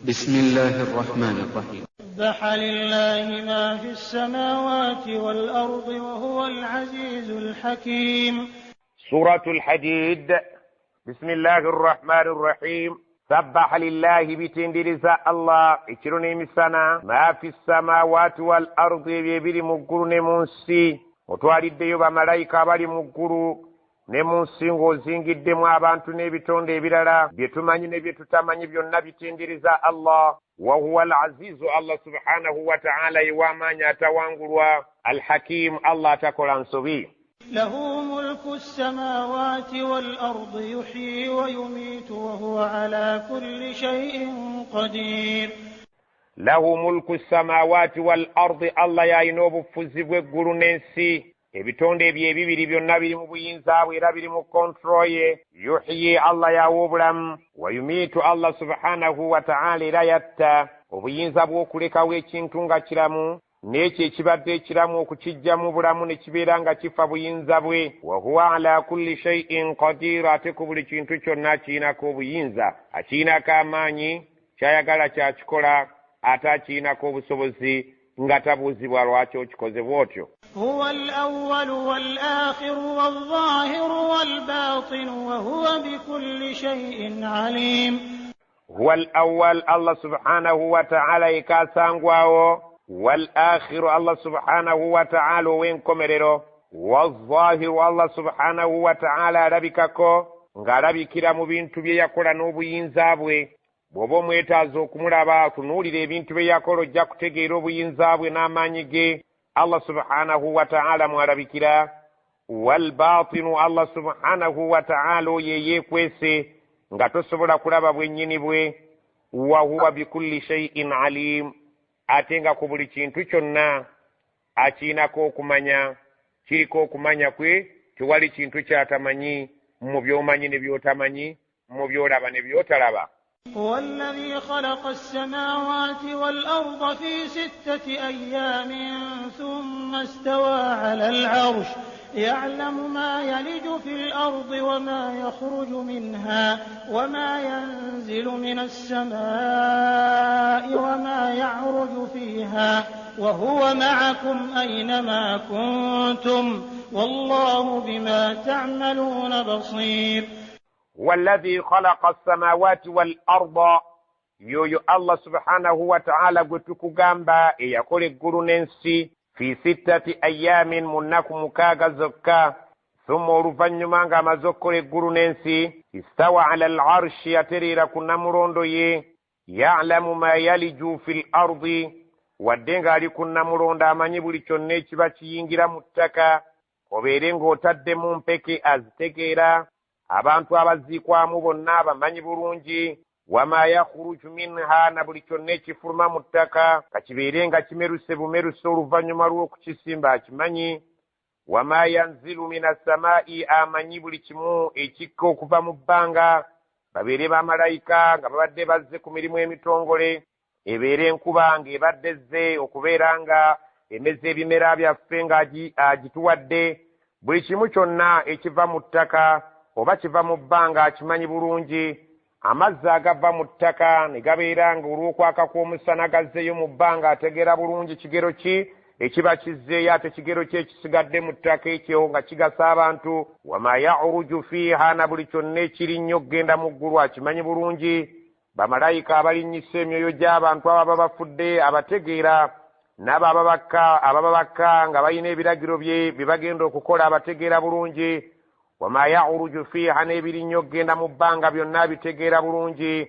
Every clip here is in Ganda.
بسم الله الرحمن الرحيم. سبح لله ما في السماوات والأرض وهو العزيز الحكيم. سورة الحديد. بسم الله الرحمن الرحيم. سبح لله bitindiriza Allah ekiro n'emisana, ma fi samawati wal ardi, ebyo ebiri mu ggulu ne mu nsi. Otwaliddeyo bamalayika abali mu ggulu ne mu nsi, ng'ozingiddemu abantu n'ebitonde ebirala bye tumanyi ne bye tutamanyi, byonna bitindiriza Allah. Wa huwa al azizu, Allah subhanahu wa ta'ala ye w'amaanyi atawangulwa, alhakimu, Allah atakola nsobi. له ملك السماوات والأرض يحيي ويميت وهو على كل شيء قدير. Lahu mulku samawati wal ardi, Allah y'alina obufuzi bw'eggulu n'ensi. Ebitonde ebyo ebibiri byonna biri mu buyinza bwe era biri mu kontro ye. Yuhyi, Allah y'awa obulamu, wayumiitu, Allah subhanahu wa ta'ala era yatta. Obuyinza bw'okulekawo ekintu nga kiramu n'ekyo ekibadde ekiramu okukiggyamu bulamu ne kibeera nga kifa, buyinza bwe. Wa huwa ala kulli shay'in qadir, ate ku buli kintu kyonna akirinako obuyinza, akirinako amaanyi, kyayagala kyakikola, ate akirinako obusobozi nga tabuuzibwa lwaki okikoze bw'otyo. هو الأول والآخر والظاهر والباطن وهو بكل شيء عليم. Huwa al awwal, Allah subhanahu wa ta'ala yekasangwawo, wal akhiru, Allah subhanahu wa ta'ala ow'enkomerero, wazahiru, Allah subhanahu wa ta'ala alabikako ng'alabikira mu bintu bye yakola n'obuyinza bwe. Bw'oba omwetaaza okumulaba, tunuulira ebintu bye yakola, ojja kutegeera obuyinza bwe n'amaanyi ge. Allah subhanahu wa ta'ala mwalabikira. Walbatinu, Allah subhanahu wa ta'ala oyo eyeekwese nga tosobola kulaba bwennyini bwe. Wa huwa bikulli shay'in alim, ate nga ku buli kintu kyonna akirinako okumanya, kiriko okumanya kwe, tewali kintu kyatamanyi mu by'omanyi ne by'otamanyi, mu by'olaba ne by'otalaba. هو الذي خلق السماوات والأرض في 6 أيام ثم استوى على العرش يعلم ما يلج في الأرض وما يخرج منها وما ينزل من السماء وما يعرج فيها وهو معكم أينما كنتم والله بما تعملون بصير. والذي خلق السماوات والأرض, yoyo Allah subhanahu wa ta'ala gwe tukugamba eyakola eggulu n'ensi, fi 6 ayamin, mu nnaku 6 zokka. Thumma, oluvannyuma ng'amaze okukola eggulu n'ensi, istawa ala al arshi, yatereera ku nnamulondo ye. Ya'lamu ma yaliju fi l ardi, wadde ng'ali ku nnamulondo amanyi buli kyonna ekiba kiyingira mu ttaka, obeere ng'otaddemu mpeke azitegeera, abantu abaziikwamu bonna abamanyi bulungi. Wama yakhruju minha, na buli kyonna ekifuluma mu ttaka, kakibeere nga kimeruse bumeruse oluvannyuma lw'okukisimba akimanyi. Wama yanzilu mina samaa'i, amanyi buli kimu ekikka okuva mu bbanga, babeere bamalayika nga babadde bazze ku mirimu emitongole, ebeere enkuba ng'ebadde ezze okubeera nga emeza ebimera byaffe ng'agituwadde. Buli kimu kyonna ekiva mu ttaka oba kiva mu bbanga akimanyi bulungi. Amazzi agava mu ttaka ne gabeera nga olw'okwaka kw'omusana gazzeeyo mu bbanga, ategeera bulungi kigero ki ekiba kizzeeyo, ate kigero ki ekisigadde mu ttaka ekyo nga kigasa abantu. Wama ya'ruju fiiha, na buli kyonna ekiri nnyo okugenda mu ggulu akimanyi bulungi. Bamalayika abalinnyisa emyoyo gy'abantu ababa bafudde abategeera, n'abo ababa bakka nga balina ebiragiro bye bye bagenda okukola abategeera bulungi. Wama ya'ruju fiiha, n'ebirinnyo okugenda mu bbanga byonna abitegeera bulungi,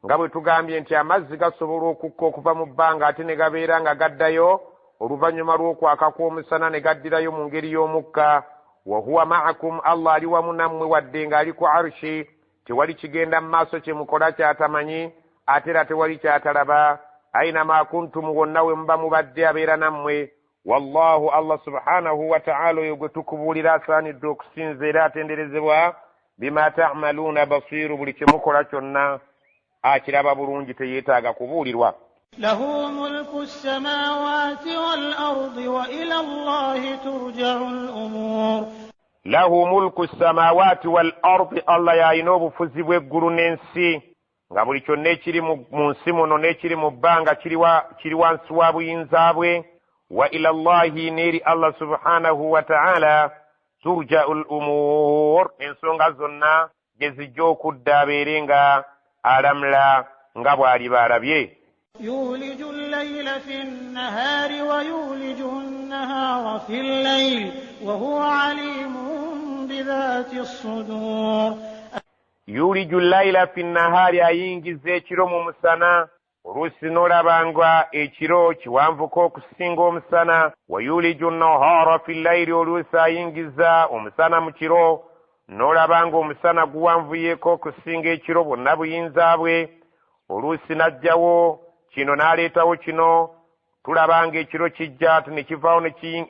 nga bwe tugambye nti amazzi gasobola okukka okuva mu bbanga ate ne gabeera nga gaddayo oluvannyuma lw'okwaka kw'omusana ne gaddirayo mu ngeri y'omukka. Wa huwa ma'akum, Allah ali wamu nammwe wadde ng'ali ku arushi, tewali kigenda mu maaso kye mukola kyatamanyi, ate era tewali kyatalaba. Ainama kuntum, wonna we muba mubadde abeera nammwe. Wallahu, Allah subhanahu wa ta'ala oyo gwe tukubuulira asaanidde okusinza era atenderezebwa, bima ta'maluuna basiiru, buli kye mukola kyonna akiraba bulungi, teyeetaaga kubuulirwa. له ملك السماوات والأرض وإلى الله ترجع الأمور. Lahu mulku samawati wal ardi, Allah y'alina obufuzi bw'eggulu n'ensi. Nga buli kyonna ekiri mu nsi muno n'ekiri mu bbanga kiri wansi wa buyinza bwe. Wa ila llahi, n'eri Allah subhanahu wa ta'ala turja'u l umur, ensonga zonna gye zijja okudda abeere nga alamula nga bw'aliba alabye. يولج الليل في النهار ويولج النهار في الليل وهو عليم بذات الصدور. Yuliju llaila fi nnahaari, ayingiza ekiro mu musana. Oluusi n'olaba nga ekiro kiwanvuko okusinga omusana. Wa yuliju nnahaara fi llaili, oluusi ayingiza omusana mu kiro n'olaba nga omusana guwanvuyeeko okusinga ekiro. Bwonna buyinza bwe. Oluusi n'aggyawo kino n'aleetawo kino, tulaba nga ekiro kijja ne kivaawo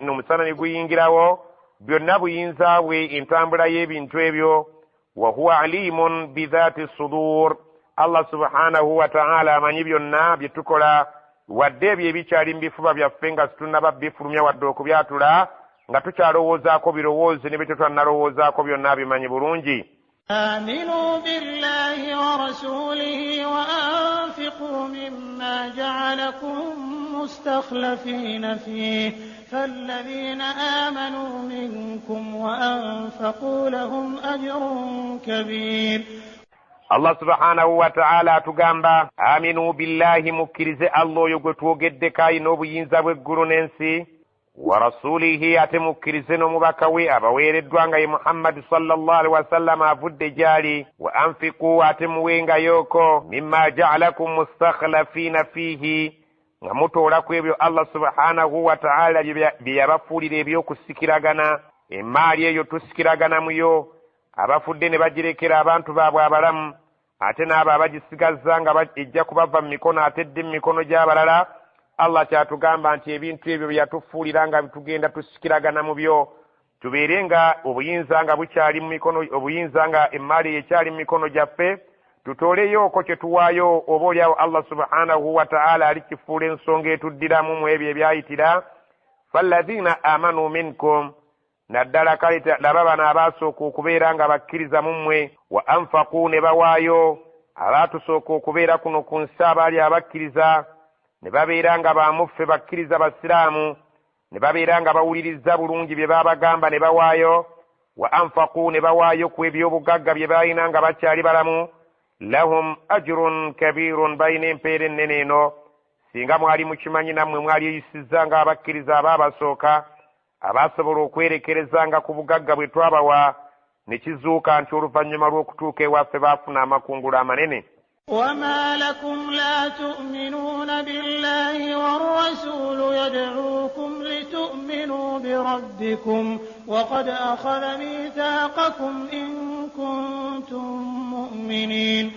n'omusana ne guyingirawo. Byonna buyinza bwe, entambula y'ebintu ebyo. Wa huwa alimun bidhaati sudur, Allah subhanahu wa ta'ala amanyi byonna bye tukola, wadde ebyo ebikyali mu bifuba byaffe nga situnnaba bifulumya wadde okubyatula, nga tukyalowoozaako birowoozo ne bye tetwannalowoozaako, byonna abimanyi bulungi. آمنوا بالله ورسوله وأنفقوا مما جعلكم مستخلفين فيه فالذين آمنوا منكم وأنفقوا لهم أجر كبير. Allah subhanahu wa ta'ala atugamba aminu billahi, mukkirize Allah oyo gwe twogeddeko alina obuyinza bw'eggulu n'ensi, wa rasulihi, ate mukkirize n'omubaka we abaweereddwa nga ye Muhammadi sallallahu alaihi wasallam avudde gy'ali. Wa anfiku, ate muwengayooko mimma ja'alakum mustakhlafiina fiihi, nga mutoola ku ebyo Allah subhanahu wa ta'ala bye yabafuulira eby'okusikiragana. Emmaali eyo tusikiragana muyo, abafudde ne bagirekera abantu baabwe abalamu, ate n'abo abagisigazza nga ejja kubava mu mikono ate edde mu mikono gy'abalala. Allah kyatugamba nti ebintu ebyo bye yatufuulira nga tugenda tusikiragana mu byo, tubeere nga obuyinza nga bukyali mu mikono, obuyinza nga emmaali eyo ekyali mu mikono gyaffe, tutooleyooko kye tuwaayo, oba oliawo Allah subhanahu wa ta'ala alikifuula ensonga etuddiramu mu ebyo ebyayitira. Falladhina amanu minkum, naddala kale laba bano abaasooka okubeera nga bakkiriza mu mmwe, wa anfaqu, ne bawaayo, abaatusooka okubeera kuno ku nsi abaali abakkiriza ne babeera nga bamuffe bakkiriza basiraamu, ne babeera nga bawuliriza bulungi bye baabagamba ne bawaayo. Wa anfaqu, ne bawaayo ku ebyobugagga bye baalina nga bakyali balamu. Lahum ajrun kabirun, balina empeera ennene eno. Singa mwali mukimanyi nammwe mwaliyisizza ng'abakkiriza abaabasooka abasobola okwerekerezanga ku bugagga bwe twabawa, ne kizuuka nti oluvannyuma lw'okutuuka ewaffe baafuna amakungula amanene. وما لكم لا تؤمنون بالله والرسول يدعوكم لتؤمنوا بربكم وقد أخذ ميثاقكم إن كنتم مؤمنين.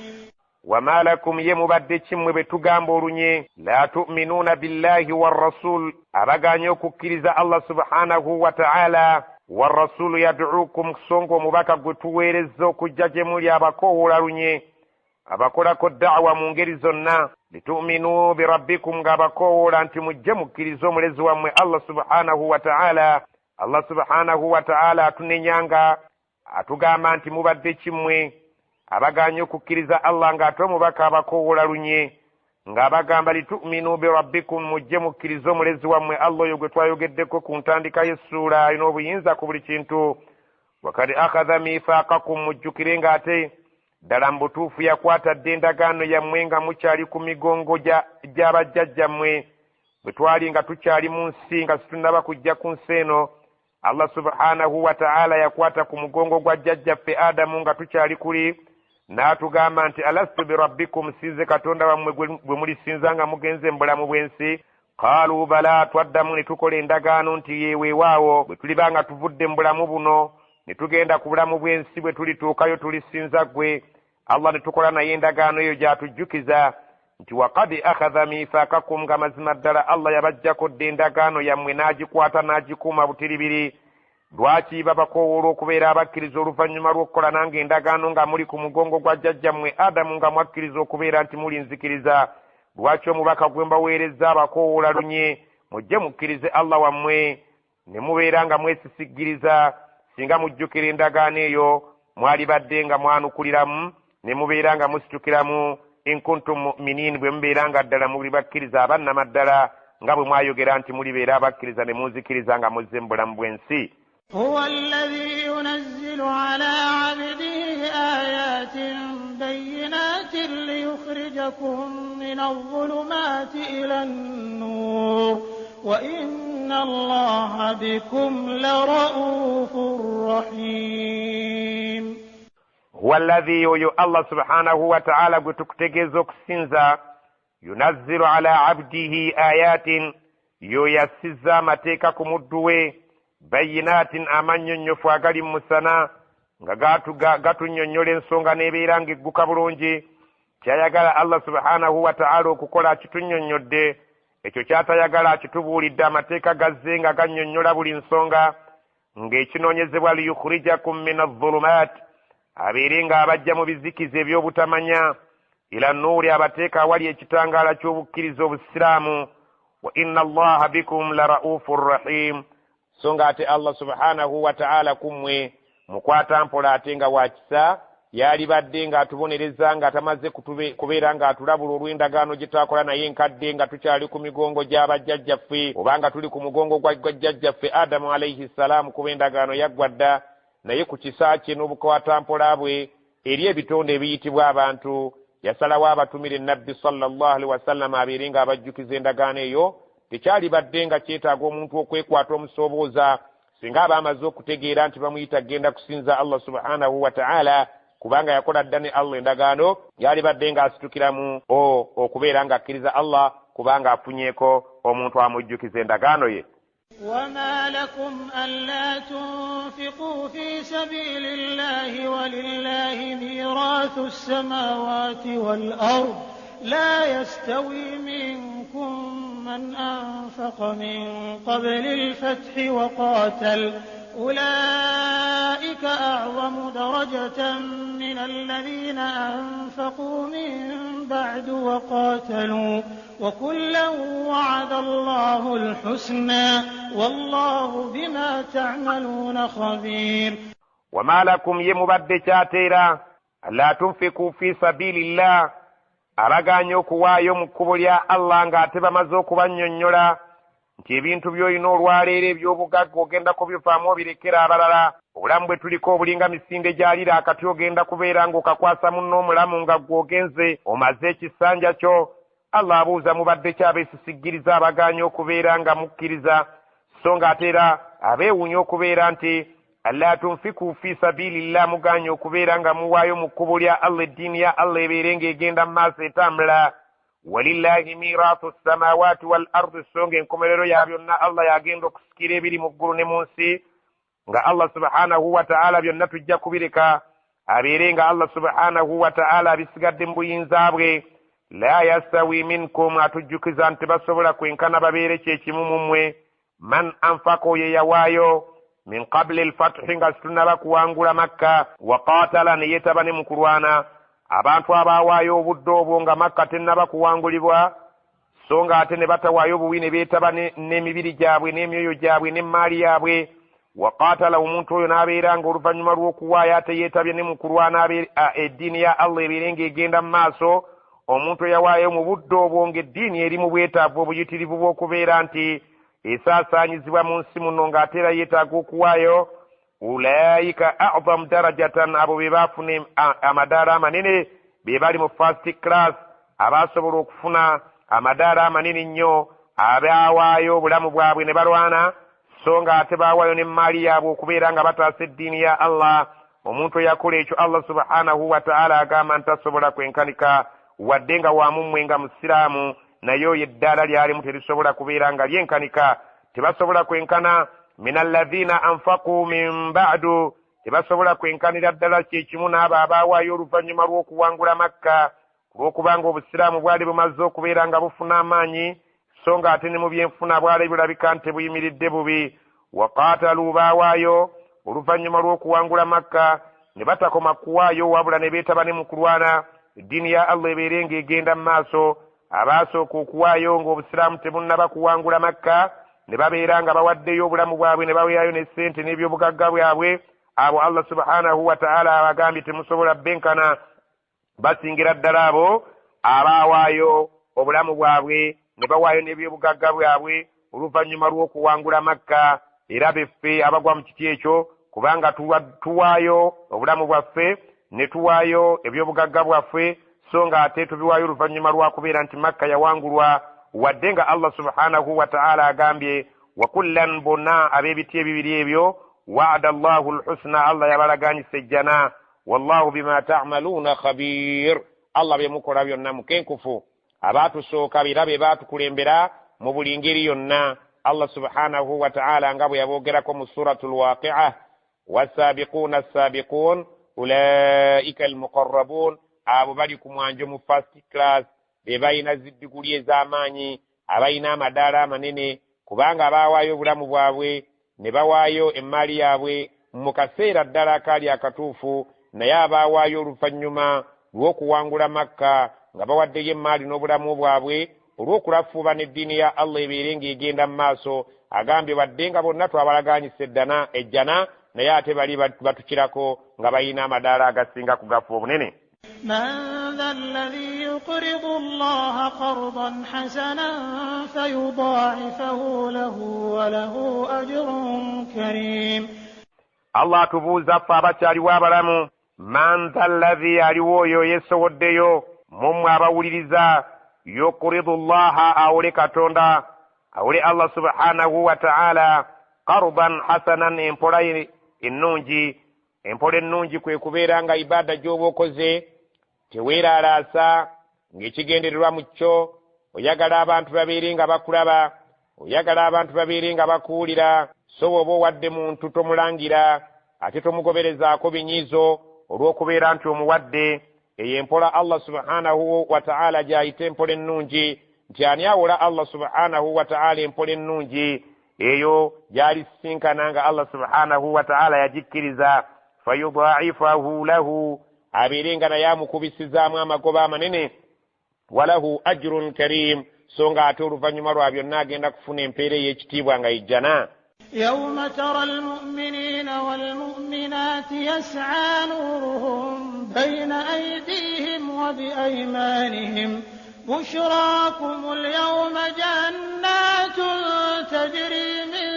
وما لكم ye mubadde kimmwe bwe tugamba olunye, la tu'minuuna billahi warrasul, abagaanye okukkiriza Allah subhanahu wa ta'ala, warrasulu yad'ukum, so nga omubaka gwe tuweerezza okujja gye muli abakoowoola lunye, abakolako da'wa mu ngeri zonna, litu'minu birabbikum, ng'abakoowoola nti mujje mukkirize omulezi wammwe Allah subhanahu wa ta'ala. Allah subhanahu wa ta'ala atunenyanga atugamba nti mubadde kimmwe abagaanye okukkiriza Allah ng'ate omubaka abakoowoola lunye, ng'abagamba litu'minu birabbikum, mujje mukkirize omulezi wammwe Allah oyo gwe twayogeddeko ku ntandika y'essuula, alina obuyinza ku buli kintu. Wakad akhadha mithaqakum, mujjukire ng'ate ddala mu butuufu yakwata dda endagaano yammwe nga mukyali ku migongo gy'abajjajjammwe, bwe twali nga tukyali mu nsi nga situnnaba kujja ku nsi eno. Allah subhanahu wa ta'ala yakwata ku mugongo gwa jjajjaffe Adamu nga tukyali kuli, n'atugamba nti alastu birabbikum, sinze Katonda wammwe gwe mulisinza nga mugenze mu bulamu bw'ensi. Qaalu bala, twaddamu ne tukola endagaano nti yeweewaawo, bwe tuliba nga tuvudde mu bulamu buno ne tugenda ku bulamu bw'ensi, bwe tulituukayo tulisinza ggwe Allah. Ne tukola naye endagaano eyo gy'atujjukiza nti waqad akhadha mithaqakum, nga mazima ddala Allah yabaggyako dda endagaano yammwe n'agikwata n'agikuuma butiribiri. Lwaki babakoowoola okubeera abakkiriza oluvannyuma lw'okukola nange endagaano nga muli ku mugongo gwa jjajjammwe Adamu nga mwakkiriza okubeera nti mulinzikiriza? Lwaki omubaka gwe mbaweerezza abakoowoola lunye, mujje mukkirize Allah wammwe ne mubeera nga mwesisigiriza? Singa mujjukira endagaano eyo mwalibadde nga mwanukuliramu ne mubeera nga musitukiramu In kuntum muminin, bwe mubeera nga ddala muli bakkiriza abannamaddala, nga bwe mwayogera nti mulibeera abakkiriza ne munzikiriza nga muzze mu bulamu bw'ensi. Huwa alladhi yunazzilu ala abdihi ayatin bayyinatin liyukhrijakum min adh-dhulumati ila an-nur wa inna Allaha bikum lara'ufur rahim. Huwa alladhi, oyo Allah subhanahu wa ta'ala gwe tukutegeeza okusinza, yunazzilu ala abdihi ayatin, yo yassizza amateeka ku muddu we, bayinatin, amannyonnyofu agali mu musana, nga gatunnyonnyola ensonga n'ebeera ng'egguka bulungi. Kyayagala Allah subhanahu wa ta'ala okukola akitunnyonnyodde, ekyo kyatayagala akitubuulidde. Amateeka gazze nga gannyonnyola buli nsonga, ng'ekinoonyezebwa liyukhrijakum min adh-dhulumat, abeere ng'abajja mu bizikiza eby'obutamanya, ila nuuri, abateeka awali ekitangaala ky'obukkiriza obusiraamu. Wa inna Allaha bikum la ra'ufur rahim, so nga ate Allah subhanahu wa ta'ala kummwe mukwata mpola ate nga wakisa. Yalibadde ng'atubonereza nga tamaze kubeera ng'atulabula olw'endagaano gye twakola naye enkadde, nga tukyali ku migongo gy'abajjajjaffe, oba nga tuli ku mugongo gwa jjajjaffe Adamu alayhi ssalaamu, kuba endagaano yaggwa dda. Naye ku kisa kye n'obukwatampola bwe eri ebitonde ebiyitibwa abantu, yasalawo abatumire Nabbi sallallahu alaihi wasallam abeere ng'abajjukiza endagaano eyo. Tekyalibadde nga kyetaaga omuntu okwekwata omusoobooza singa aba amaze okutegeera nti bamuyita genda kusinza Allah subhanahu wa ta'ala, kubanga yakola dda ne Allah endagaano. Yalibadde ng'asitukiramu okubeera ng'akkiriza Allah, kubanga afunyeeko omuntu amujjukiza endagaano ye. وما لكم ألا تنفقوا في سبيل الله ولله ميراث السماوات والأرض لا يستوي منكم من أنفق من قبل الفتح وقاتل أولئك أعظم درجة من الذين أنفقوا من بعد وقاتلوا وكلا وعد الله الحسنى والله بما تعملون خبير. وما لكم يمبد شاتيرا لا تنفقوا في سبيل الله, abagaanye okuwaayo mu kkubo lya Allah ng'ate bamaze okubannyonnyola nti ebintu by'olina olwaleero eby'obugagga ogenda kubivaamu obirekera abalala. Obulamu bwe tuliko obulinga misinde gy'alira akati, ogenda kubeera ng'okakwasa munno omulamu nga gw'ogenze omaze ekisanja kyo. Allah abuuza mubadde ki abeesisiggiriza abagaanye okubeera nga mukkiriza, so ng'ate era abeewuunya okubeera nti alla tunfiku fi sabilillah, mugaanye okubeera nga muwaayo mu kkubo lya Allah, eddiini ya Allah ebeere ng'egenda mu maaso etambula. Walillahi mirathu samawati wal ardi, so nga enkomerero ya byonna Allah yagenda okusikira ebiri mu ggulu ne mu nsi, nga Allah subhanahu wa ta'ala byonna tujja kubireka abeere nga Allah subhanahu wa ta'ala abisigadde mu buyinza bwe. La yastawi minkum, atujjukiza nti basobola kwenkana babeere kyekimu mu mmwe. Man anfaka, oyo yawaayo min qabli alfathi, nga situnnaba kuwangula Makka, wa qatala, ne yeetaba ne mu kulwana. Abantu abaawaayo obudde obwo nga Makka tennaba kuwangulibwa, so nga ate ne batawaayo obuwi ne beetaba n'emibiri gyabwe n'emyoyo gyabwe n'emmaali yaabwe. Wa qatala, omuntu oyo n'abeera nga oluvannyuma lw'okuwaayo ate yeetabye ne mu kulwana eddiini ya Allah ebeere ng'egenda mu maaso. Omuntu eyawaayo mu budde obwo ng'eddiini eri mu bwetaavu obuyitirivu bw'okubeera nti esaasaanyizibwa mu nsi muno, ng'ate era yeetaaga okuwaayo, ulaika a'zamu darajatan, abo be baafuna amadaala amanene, be bali mu first class, abasobola okufuna amadaala amanene nnyo, abaawaayo obulamu bwabwe ne balwana, so ng'ate baawaayo n'emmaali yaabwe okubeera nga bataasa eddiini ya Allah. Omuntu eyakola ekyo Allah subhanahu wa ta'ala agamba nti tasobola kwenkanika, wadde nga wamummwe nga musiraamu, naye oyo eddaala lyalimu terisobola kubeera nga lyenkanika. Tebasobola kwenkana min alladhina anfaqu min ba'du, tebasobola kwenkanira ddala kyekimu n'abo abaawaayo oluvannyuma lw'okuwangula Makka, olw'okubanga obusiraamu bwali bumaze okubeera nga bufuna amaanyi, so ng'ate ne mu byenfuna bwali bulabika nti buyimiridde bubi. Waqaatalu, baawaayo oluvannyuma lw'okuwangula Makka, ne batakoma kuwaayo wabula ne beetaba ne mu kulwana eddiini ya Allah ebeere ng'egenda mu maaso. Abaasooka okuwaayo ng'obusiraamu tebunnaba kuwangula Makka, ne babeera nga bawaddeyo obulamu bwabwe ne baweerayo ne ssente n'ebyobugagga bwabwe, abo Allah subhanahu wa ta'ala abagambye temusobola benkana, basingira ddala abo Abaawaayo obulamu bwabwe ne bawaayo n'ebyobugagga bwabwe oluvannyuma lw'okuwangula Makka, era beffe abagwa mu kiti ekyo, kubanga tuwaayo obulamu bwaffe ne tuwaayo ebyobugagga bwaffe, so nga ate tubiwaayo oluvannyuma lwa kubeera nti Makka yawangulwa. Wadde nga Allah subhanahu wa ta'ala agambye wa kullan, bonna ab'ebiti ebibiri ebyo, wa'ada Allahu lhusna, Allah yabalaganyisa ejjana. Wallahu bima ta'maluuna khabir, Allah bye mukola byonna mukenkufu. Abaatusooka era be baatukulembera mu buli ngeri yonna. Allah subhanahu wa ta'ala nga bwe yaboogerako mu suratu lwaqi'a, wasaabiquuna assaabiquun ulaika almuqarrabuun, abo bali ku mwanjo mu first class, be balina ziddiguli ez'amaanyi, abalina amadaala amanene, kubanga baawaayo obulamu bwabwe ne bawaayo emmaali yaabwe mu kaseera ddala akaali akatuufu. Naye abaawaayo oluvannyuma lw'okuwangula Makka nga bawaddeyo emmaali n'obulamu bwabwe olw'okulafuuba n'eddiini ya Allah ebeere ng'egenda mu maaso, agambye wadde nga bonna twabalaganyisa ejjana, naye ate bali batukirako nga balina amadaala agasinga ku gafu obunene. من ذا الذي يقرض الله قرضا حسنا فيضاعفه له وله أجر كريم. Allah atubuuza ffe abakyaliwo abalamu, man dha alladhi, aliwo oyo yeesowoddeyo mummwe abawuliriza, yuqridu llaha, awole Katonda, awole Allah subhanahu wa ta'ala, qardan hasanan, empola ennungi. Empola ennungi kwe kubeera nga ibaada gy'oba okoze teweeralaasa ng'ekigendererwa mu kyo oyagala abantu babeere nga bakulaba, oyagala abantu babeere nga bakuwulira. So bw'oba owadde muntu tomulangira ate tomugoberezaako binyiizo olw'okubeera nti omuwadde. Eyo empola Allah subhanahu wa ta'ala gy'ayita empola ennungi, nti ani awola Allah subhanahu wa ta'ala empola ennungi eyo gy'alisisinkana nga Allah subhanahu wa ta'ala yagikkiriza, fayudaifahu lahu, abeere nga naye amukubisizaamu amagoba amanene, walahu ajrun karim, so nga ate oluvannyuma lwa byonna agenda kufuna empeera ey'ekitiibwa nga ejjana. يوم ترى المؤمنين والمؤمنات يسعى نورهم بين أيديهم وبأيمانهم بشراكم اليوم جنات تجري من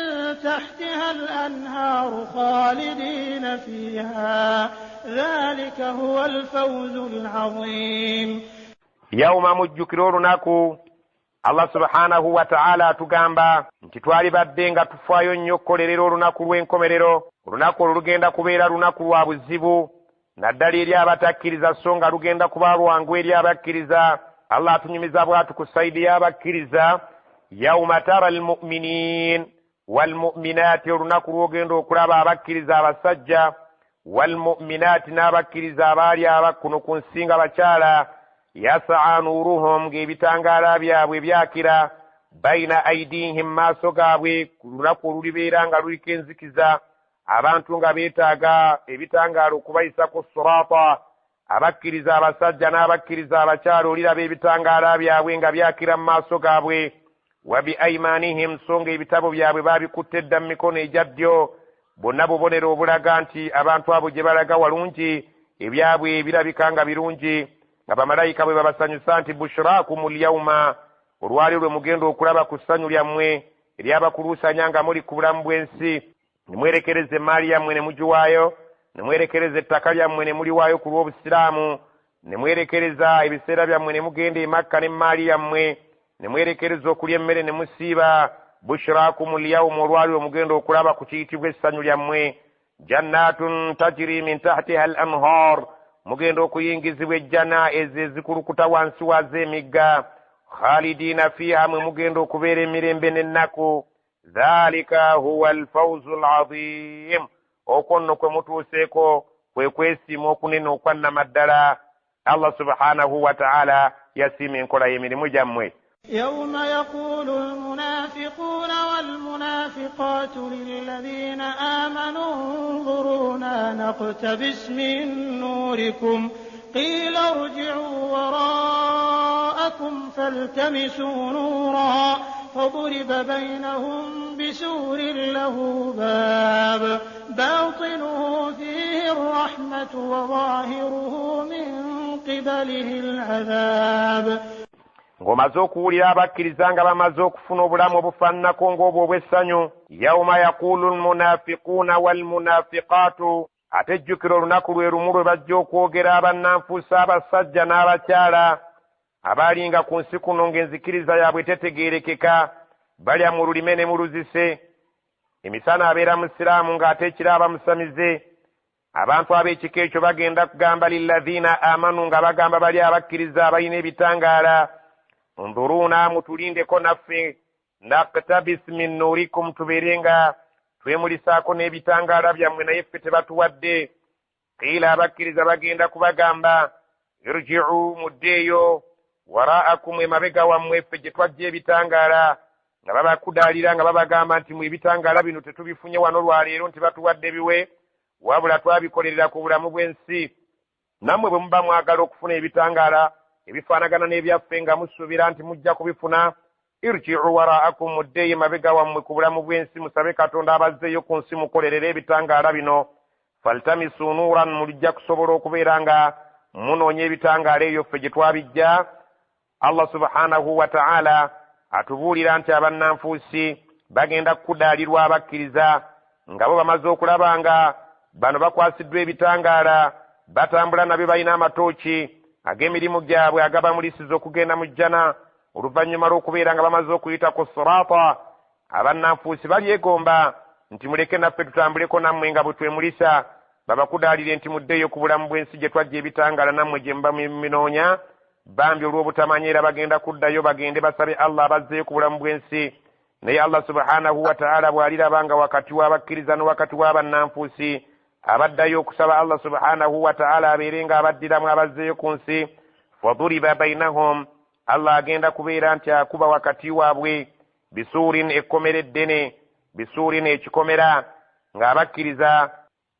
تحتها الأنهار خالدين فيها ذلك هو الفوز العظيم. Yawma, mujjukire olunaku Allah subhanahu wa ta'ala atugamba nti twalibadde nga tufaayo nnyo okukolerera olunaku lw'enkomerero. Olunaku olwo lugenda kubeera lunaku lwa buzibu naddala eri abatakkiriza, so nga lugenda kuba lwangu eri abakkiriza. Allah atunyumiza bw'atu ku sayidi y'abakkiriza, yauma tara almuminin walmuminaati, olunaku lw'ogenda okulaba abakkiriza abasajja, walmuminaati, n'abakkiriza abaali abakuno ku nsi nga bakyala, yasaa nuuruhum, ng'ebitangaala byabwe byakira, baina aidihim, maaso gaabwe, ku lunaku olulibeera nga luliko enzikiza, abantu nga beetaaga ebitangaala okubayisa ku sirata. Abakkiriza abasajja n'abakkiriza abakyala oliraba ebitangaala byabwe nga byakira mu maaso gaabwe, wa bi aimanihim, so nga ebitabo byabwe babikutte dda mu mikono egya ddyo. Bonna bubonero obulaga nti abantu abo gye balaga walungi, ebyabwe birabika nga birungi, nga bamalayika bwe babasanyusa nti bushrakum lyauma, olwali lwe mugenda okulaba ku ssanyu lyammwe eryabakuluusanya nga muli ku bulamu bw'ensi, ne mwerekereza emmaali yammwe ne mugiwaayo, ne mwerekereza ettaka lyammwe ne muliwaayo ku lw'obusiraamu, ne mwerekereza ebiseera byammwe ne mugenda e Makka n'emmaali yammwe, ne mwerekereza okulya emmere ne musiiba. Bushrakum lyauma, olwali lwe mugenda okulaba ku kiyitibwa essanyu lyammwe, jannatun tajri min tahtiha al anhar, mugenda okuyingizibwa ejjana ezo ezikulukuta wansi waazo emigga, khalidiina fiiha, mwe mugenda okubeera emirembe n'ennaku. Dhalika huwa alfawzu alazim, okwo nno kwe mutuuseeko kwe kwesiima okunene okwannamaddala. Allah subhanahu wa ta'ala yasiima enkola y'emirimu gyammwe. يوم يقول المنافقون والمنافقات للذين آمنوا انظرونا نقتبس من نوركم قيل ارجعوا وراءكم فالتمسوا نورا فضرب بينهم بسور له باب باطنه فيه الرحمة وظاهره من قبله العذاب. Ng'omaze okuwulira abakkiriza nga bamaze okufuna obulamu obufaananako ng'obwo obw'essanyu, yauma yaquulu almunafiquuna walmunafiqaatu, ate jjukira olunaku lwe lumu lwe bajja okwogera abannanfuusi abasajja n'abakyala abaalinga ku nsi kuno ng'enzikiriza yaabwe tetegeerekeka, balya mu lulime ne mu luzise. Emisana abeera musiraamu ng'ate ekiro aba musamize. Abantu ab'ekika ekyo bagenda kugamba lilladhiina amanu, nga bagamba bali abakkiriza abalina ebitangaala, nduruuna, mutulindeko naffe, naktabis min nurikum, tubeere nga twemulisaako n'ebitangaala byammwe, naye ffe tebatuwadde. Qiila, abakkiriza bagenda kubagamba, irji'u, muddeeyo, waraakum, emabega wammwe ffe gye twajja ebitangaala, nga babakudaalira nga babagamba nti mu ebitangaala bino tetubifunye wano lwaleero nti batuwadde biwe, wabula twabikolerera ku bulamu bw'ensi. Nammwe bwe muba mwagala okufuna ebitangaala ebifaanagana n'ebyaffe nga musuubira nti mujja kubifuna, irji'u waraakum, muddeeyo emabega wammwe ku bulamu bw'ensi, musabe Katonda abazzeeyo ku nsi mukolerere ebitangaala bino. Faltamisu nuuran, mulijja kusobola okubeera nga munoonya ebitangaala ebyo ffe gye twabijja. Allah subhanahu wa ta'ala atubuulira nti abannanfuusi bagenda kukudaalirwa abakkiriza nga bo bamaze okulaba nga bano bakwasiddwa ebitangaala, batambula nabyo, balina amatooki ag'emirimu gyabwe agabamulisiza okugenda mu jjana. Oluvannyuma lw'okubeera nga bamaze okuyita ku sirata, abannanfuusi balyegomba nti muleke naffe tutambuleko nammwe nga bwe twemulisa, babakudaalire nti muddeeyo ku bulamu bw'ensi gye twajja ebitangaala nammwe gye muba minoonya. Bambi olw'obutamanya era bagenda kuddayo bagende basabe Allah abazzeeyo ku bulamu bw'ensi. Naye Allah subhanahu wa ta'ala bw'aliraba nga wakati w'abakkiriza ne wakati w'abannanfuusi abaddayo okusaba Allah subhanahu wa ta'ala abeere nga abaddiramu abazzeeyo ku nsi, faduriba bainahum, Allah agenda kubeera nti akuba wakati waabwe bisuurin, ekkomera eddene, bisuurin, ekikomera, ng'abakkiriza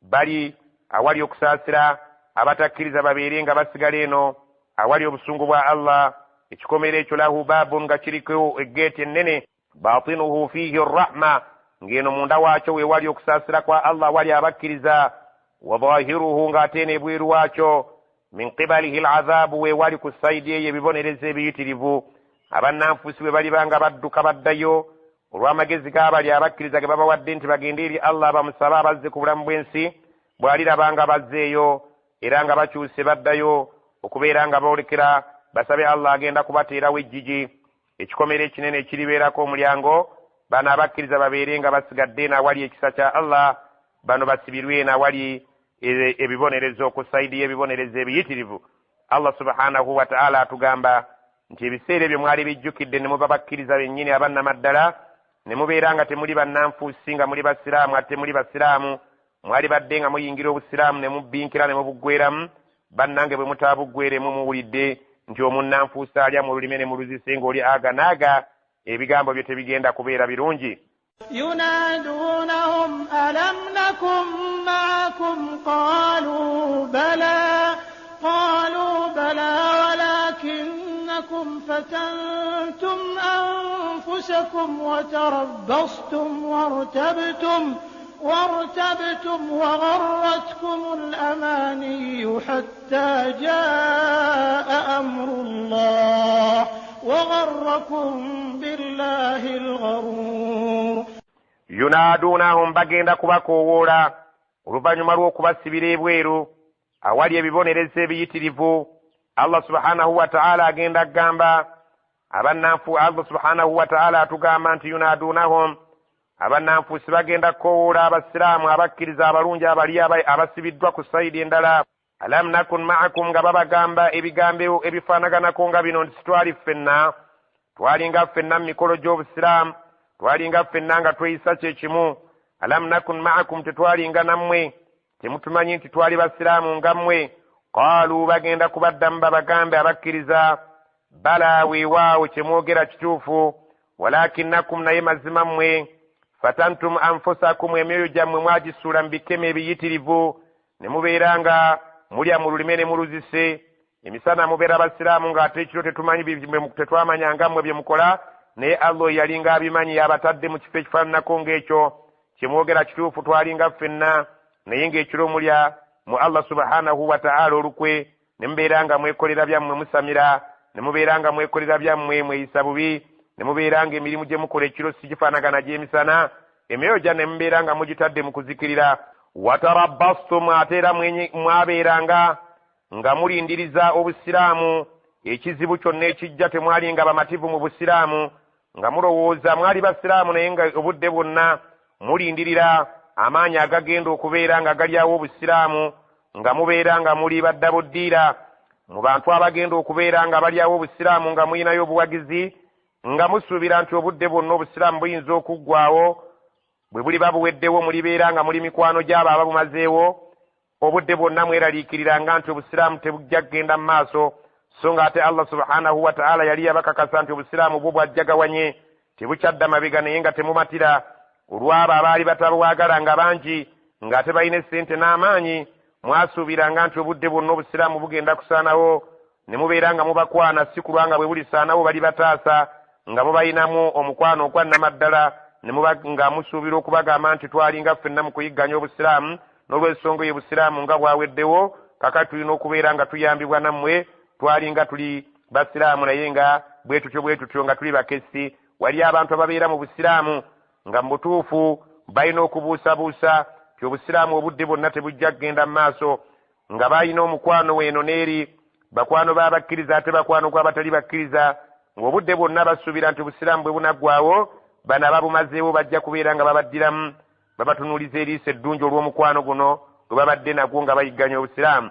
bali awali okusaasira, abatakkiriza babeere nga basigala eno awali obusungu bwa Allah. Ekikomera ekyo lahu baabun, nga kiriko eggeeti ennene, batinuhu fiihi rrahma, ng'eno munda waakyo we wali okusaasira kwa Allah awali abakkiriza, wa dhahiruhu, ng'ate eno ebweru waakyo, min qibalihi alazaabu, we wali ku sayidi eyo ebibonerezo ebiyitirivu. Abannanfuusi bwe baliba nga badduka baddayo olw'amagezi g'abali abakkiriza ge babawadde nti bagende eri Allah bamusabe abazze ku bulamu bw'ensi, bw'aliraba nga bazzeeyo era nga bakyuse baddayo okubeera nga boolekera basabe Allah, agenda kubateerawo ejjigi, ekikomera ekinene ekiribeerako omulyango, bano abakkiriza babeere nga basigadde eno awali ekisa kya Allah, bano basibirwe eno awali ebibonerezo, ku sayidi y'ebibonerezo ebiyitirivu. Allah subhanahu wa ta'ala atugamba nti ebiseera ebyo mwali bijjukidde ne muba bakkiriza bennyini abannamaddala, ne mubeera nga temuli bannanfuusi nga muli basiraamu, ate temuli basiraamu, mwali badde nga muyingira obusiraamu ne mubbinkira ne mubuggweramu. Bannange bwe mutaabuggweremu muwulidde nti omunnanfuusi alya mu lulime ne mu luzise ng'oli aga n'aga, ebigambo bye tebigenda kubeera birungi. ينادونهم ألم نكن معكم قالوا بلى قالوا بلى ولكنكم فتنتم أنفسكم وتربصتم وارتبتم وغرتكم الأماني حتى جاء أمر الله وغركم بالله الغرور. Yunaadunahum, bagenda kubakoowoola oluvannyuma lw'okubasibira ebweru awali ebibonerezo ebiyitirivu. Allah subhanahu wa ta'ala agenda kugamba abannanfu, Allah subhanahu wa ta'ala atugamba nti yunaadunahum, abannanfuusi bagenda kukoowoola abasiraamu abakkiriza abalungi abali abasibiddwa ku sayidi endala, alam nakun ma'akum, nga babagamba ebigambo ebifaanaganako nga bino nti twali ffenna, twalinga ffenna mu mikolo gy'obusiraamu, twalinga ffenna nga tweyisa kye kimu. Alam nakun ma'akum, tetwalinga nammwe, temutumanyi nti twali basiraamu nga mmwe. Qaalu, bagenda kubaddamu babagambe abakkiriza, bala, weewaawo kye mwogera kituufu, walakinnakum, naye mazima mmwe, fatantum anfusakum, emyoyo gyammwe mwagisuula mu bikemo ebiyitirivu, ne mubeera nga mulya mu lulime ne muluzise. Emisana mubeera basiraamu ng'ate ekiro tetumanyi, tetwamanya nga mmwe bye mukola, naye Allah yalinga abimanyi, yabatadde mu kifo ekifaananako ng'ekyo. Kye mwogera kituufu, twalinga ffenna, naye ng'ekiro mulya mu Allah subhanahu wa ta'ala olukwe, Ne mubeera nga mwekolera byammwe musamira, ne mubeera nga mwekolera byammwe mweyisa bubi, ne mubeera nga emirimu gye mukola ekiro sigifaanagana gy'emisana, emyoyo gyammwe ne mubeera nga mugitadde mu kuzikirira. Watarabbastum, ate era mwabeeranga nga mulindiriza obusiraamu, ekizibu kyonna ekijja temwalinga bamativu mu busiraamu, nga mulowooza mwali basiraamu naye nga obudde bwonna mulindirira amaanyi agagenda okubeera nga galyawo obusiraamu, nga mubeera nga muli badda buddiira mu bantu abagenda okubeera nga balyawo obusiraamu, nga mulinayo obuwagizi, nga musuubira nti obudde bwonna obusiraamu buyinza okuggwawo, bwe buliba buweddewo mulibeera nga muli mikwano gy'abo ababumazeewo. Obudde bwonna mweraliikiriranga nti obusiraamu tebujja kugenda mu maaso, so nga ate Allah subhanahu wa ta'ala yali yabakakasa nti obusiraamu bwo bwajjagawanye tebukyadda mabega, naye nga temumatira olw'abo abaali batabwagala nga bangi ng'ate balina essente n'amaanyi. Mwasuubiranga nti obudde bwonna obusiraamu bugenda kusaanawo, ne mubeera nga mubakwana, si kulwa nga bwe bulisaanawo balibataasa, nga mubalinamu omukwano ogwa nnamaddala, ne muba nga musuubira okubagamba nti twalinga ffenna mu kuyigganya obusiraamu, n'olw'ensonga eyo obusiraamu nga bwaweddewo kaakati tulina okubeera nga tuyambibwa nammwe, twalinga tuli basiraamu naye nga bwe tutyo bwe tutyo nga tuli bakessi. Wali abantu ababeera mu busiraamu nga mu butuufu balina okubuusabuusa nti obusiraamu obudde bwonna tebujja kugenda mu maaso, nga balina omukwano weeno n'eri, bakwano b'abakkiriza ate bakwano gw'abatali bakkiriza, ng'obudde bwonna basuubira nti obusiraamu bwe bunaggwawo bano ababumazeewo bajja kubeera nga babaddiramu, babatunuuliza eriiso eddungi olw'omukwano guno gwe babadde nagwo nga bayigganya obusiraamu.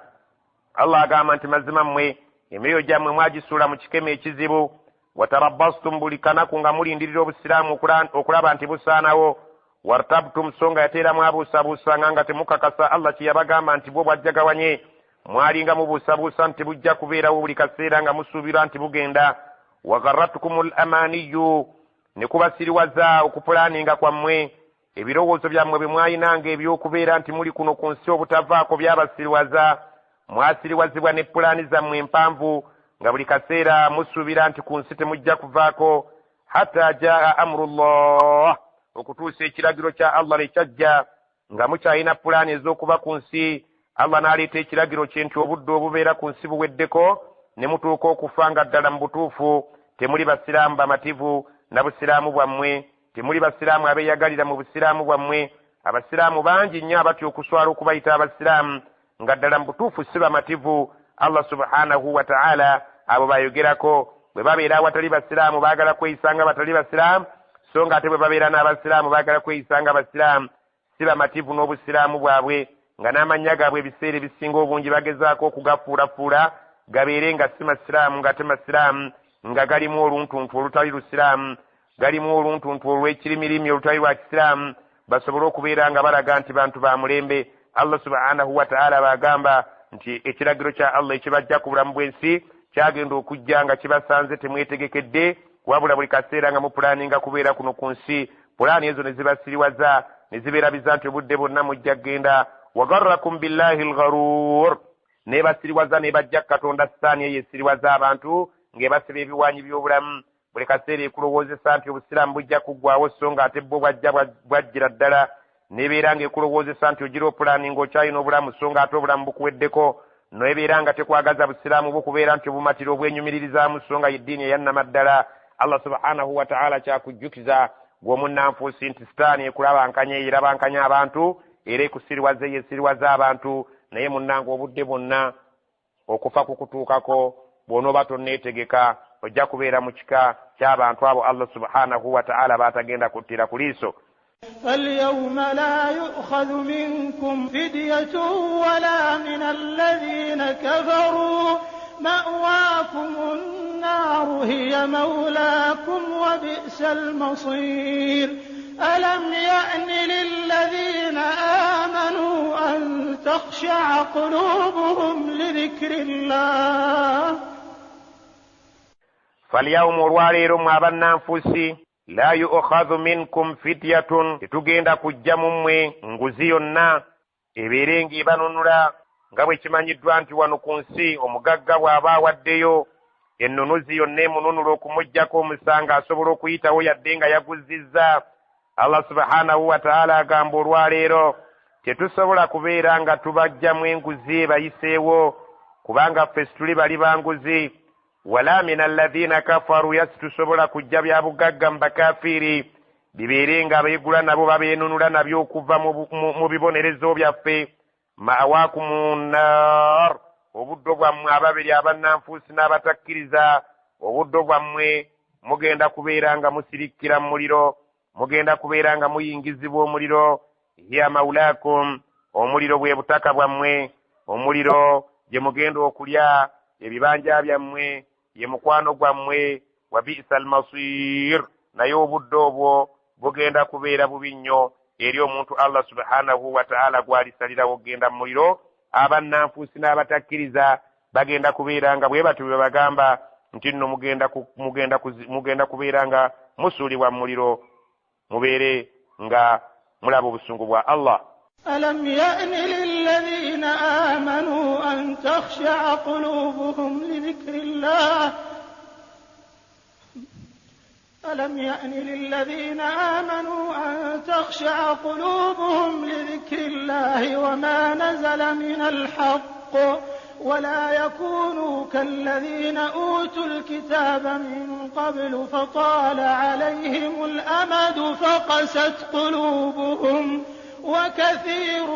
Allah agamba nti mazima mmwe emyoyo gyammwe mwagisuula mu kikemo ekizibu. Watarabbastum, buli kanaku nga mulindirira obusiraamu okulaba nti busaanawo. Wartabtum, so nga yateera mwabuusabuusanga nga temukakasa Allah kye yabagamba nti bwo bwajjagawanye, mwalinga mubuusabuusa nti bujja kubeerawo buli kaseera nga musuubira nti bugenda. Wagharratkum l amaniyu, ne kubasiriwaza okupulaaninga kwammwe, ebirowoozo byammwe bye mwayinanga eby'okubeera nti muli kuno ku nsi obutavaako byabasiriwaza, mwasiriwazibwa ne pulaani zammwe empanvu nga buli kaseera musuubira nti ku nsi temujja kuvaako. Hatta jaa amrullah, okutuusa ekiragiro kya Allah lwe kyajja, nga mukyalina pulaani ez'okuba ku nsi, Allah n'aleeta ekiragiro kye nti obudde obubeera ku nsi buweddeko, ne mutuuka okufa nga ddala mu butuufu temuli basiraamu bamativu na busiraamu bwammwe, temuli basiraamu abeeyagalira mu busiraamu bwammwe. Abasiraamu bangi nnyo abatya okuswala okubayita abasiraamu nga ddala mu butuufu si bamativu. Allah subhanahu wa ta'ala abo bayogerako bwe babeera awatali basiraamu baagala kweyisa nga batali basiraamu, so nga ate bwe babeera n'abasiraamu baagala kweyisa nga basiraamu, si bamativu n'obusiraamu bwabwe, nga n'amannya gaabwe ebiseera ebisinga obungi bagezaako okugafuulafuula gabeere nga si masiraamu nga ate masiraamu, nga galimu oluntuntu olutali lusiraamu, galimu oluntuntu olw'ekirimirimi olutali lwa kisiraamu, basobole okubeera nga balaga nti bantu ba mulembe. Allah subhanahu wa ta'ala bagamba nti ekiragiro kya Allah ekibajja ku bulamu bw'ensi kyagenda okujja nga kibasanze temwetegekedde, wabula buli kaseera nga mupulaaninga kubeera kuno ku nsi, pulaani ezo ne zibasiriwaza ne zibeerabiza nti obudde bwonna mujja kugenda. Wagarrakum billahi lgharuur, nebasiriwaza nebajja Katonda sitaani eyo esiriwaza abantu ng'ebasiba ebiwanyi by'obulamu, buli kaseera ekulowoozesa nti obusiraamu bujja kuggwawo, so nga ate bwo bwajja bwajjira ddala, nebeera ng'ekulowoozesa nti ogira opulaani ng'okyalina obulamu, so nga ate obulamu bukuweddeko, nebeera nga tekwagaza busiraamu bukubeera nti obumatira obwenyumiririzaamu, so nga yeddiini eyannamaddala. Allah subhanahu wa ta'ala kyakujjukiza gw'omunnanfuusi nti sitaani ekulabankanya eyerabankanya abantu era ekusiriwaza eyesiriwaza abantu, naye munnange obudde bwonna okufa kukutuukako, bw'onooba tonneetegeka ojja kubeera mu kika ky'abantu abo Allah subhanahu wa ta'ala baatagenda kuttira ku liiso. فاليوم لا يؤخذ منكم فدية ولا من الذين كفروا مأواكم النار هي مولاكم وبئس المصير. ألم يأن للذين آمنوا أن تخشع قلوبهم لذكر الله. فاليوم olwaleero mmwe abannanfuusi la yu'khadhu minkum fidyatun, tetugenda kujja mu mmwe nguzi yonna ebeere ng'ebanunula, nga bwe kimanyiddwa nti wano ku nsi omugagga bw'aba awaddeyo ennunuzi yonna emununula okumuggyako omusango asobola okuyitawo yadde nga yaguzizza. Allah subhanahu wa ta'ala agamba olwaleero tetusobola kubeera nga tubajjamu enguzi ebayiseewo Kubanga ffe situli bali banguzi. Wala min alladhina kafaru, yasitusobola kujja bya bugagga mu bakafiiri bibeere nga beegula nabo babeenunula nabyo okuva mu bibonerezo byaffe. Ma'awaakumu nnar, obuddo bwammwe ababiri abannanfuusi n'abatakkiriza, obuddo bwammwe mugenda kubeera nga musirikkira mu muliro, mugenda kubeera nga muyingizibwa omuliro. Hiya maulaakum, omuliro bwe butaka bwammwe, omuliro gye mugenda okulya ebibanja byammwe, ye mukwano gwammwe. Wa bi'sa almasir, naye obuddo obwo bugenda kubeera bubi nnyo eri omuntu Allah subhanahu wa ta'ala gw'alisalirawo okugenda mu muliro. Abannanfuusi n'abatakkiriza bagenda kubeera nga bwe batyo bwe bagamba nti nno mugenda kubeera nga musuulibwa mu muliro, mubeere nga mulaba obusungu bwa Allah. ألم يأن للذين آمنوا أن تخشع قلوبهم لذكر الله ألم يأن للذين آمنوا أن تخشع قلوبهم لذكر الله وما نزل من الحق ولا يكونوا كالذين أوتوا الكتاب من قبل فطال عليهم الأمد فقست قلوبهم وكثير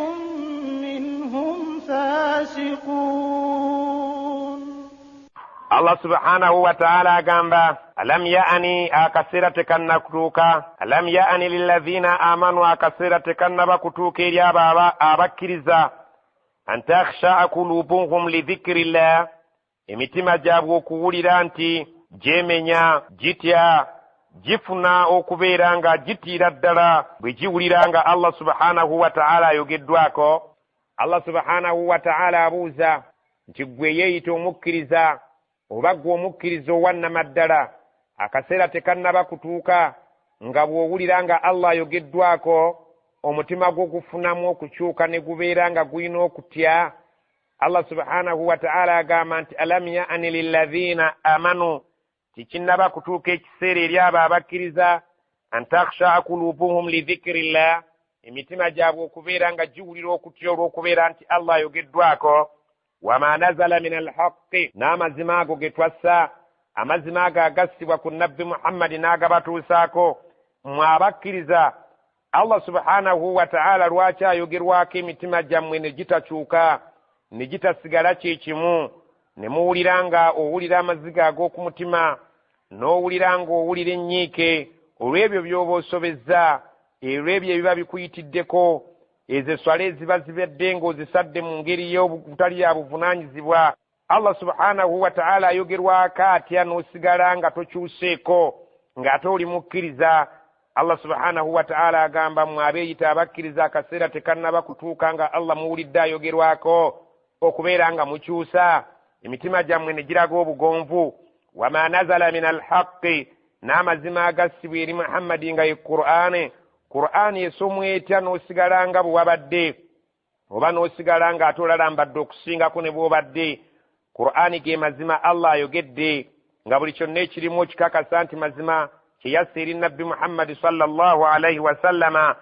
منهم فاسقون. Allah subhanahu wa ta'ala agamba alam ya'ani, akaseera tekannakutuuka. Alam ya'ani lilladhina amanu, akaseera tekannaba kutuuka eri abo abakkiriza. An takhsha'a qulubuhum lidhikrillah, emitima gyabwe okuwulira nti gyemenya, gitya, gifuna okubeera nga gitiira ddala bwe giwulira nga Allah subhanahu wa ta'ala ayogeddwako. Allah subhanahu wa ta'ala abuuza nti ggwe yeeyita omukkiriza oba ggwe omukkiriza owannamaddala, akaseera tekannaba kutuuka nga bw'owulira nga Allah ayogeddwako omutima gwo gufunamu okukyuka ne gubeera nga gulina okutya. Allah subhanahu wa ta'ala agamba nti alam ya'ani lilladhina amanu, tikinnaba kutuuka ekiseera eri abo abakkiriza. An takhsha'a qulubuhum lidhikrillah, emitima gyabwe okubeera nga giwulira okutya olw'okubeera nti Allah ayogeddwako. Wama nazala min alhaqqi, n'amazima ago ge twassa, amazima ago agassibwa ku Nabbi Muhammadi n'agabatuusaako. Mmwe abakkiriza, Allah subhanahu wa ta'ala lwaki ayogerwako emitima gyammwe ne gitakyuka, ne gitasigala kye kimu, ne muwulira nga owulira amaziga ag'oku mutima, n'owulira ng'owulira ennyiike olw'ebyo by'oba osobezza, olw'ebyo ebiba bikuyitiddeko, ezo eswala eziba zibadde ng'ozisadde mu ngeri y'obutali ya buvunaanyizibwa. Allah subhanahu wa ta'ala ayogerwako atya n'osigala nga tokyuseeko ng'ate oli mukkiriza? Allah subhanahu wa ta'ala agamba mmwe abeeyita abakkiriza, akaseera tekannaba kutuuka nga Allah muwulidde ayogerwako okubeera nga mukyusa emitima gyammwe ne giraga obugonvu. Wama nazala min alhaqqi, n'amazima agassibwa eri Muhammadi nga ye Qur'ani. Qur'ani esomwa etya n'osigala nga bwe wabadde, oba n'osigala nga ate olalambadde okusingako ne bw'obadde? Qur'ani ge mazima Allah ayogedde nga buli kyonna ekirimu okikakasa nti mazima kye yassa eri Nabbi Muhammadi sallallahu alaihi wasallama.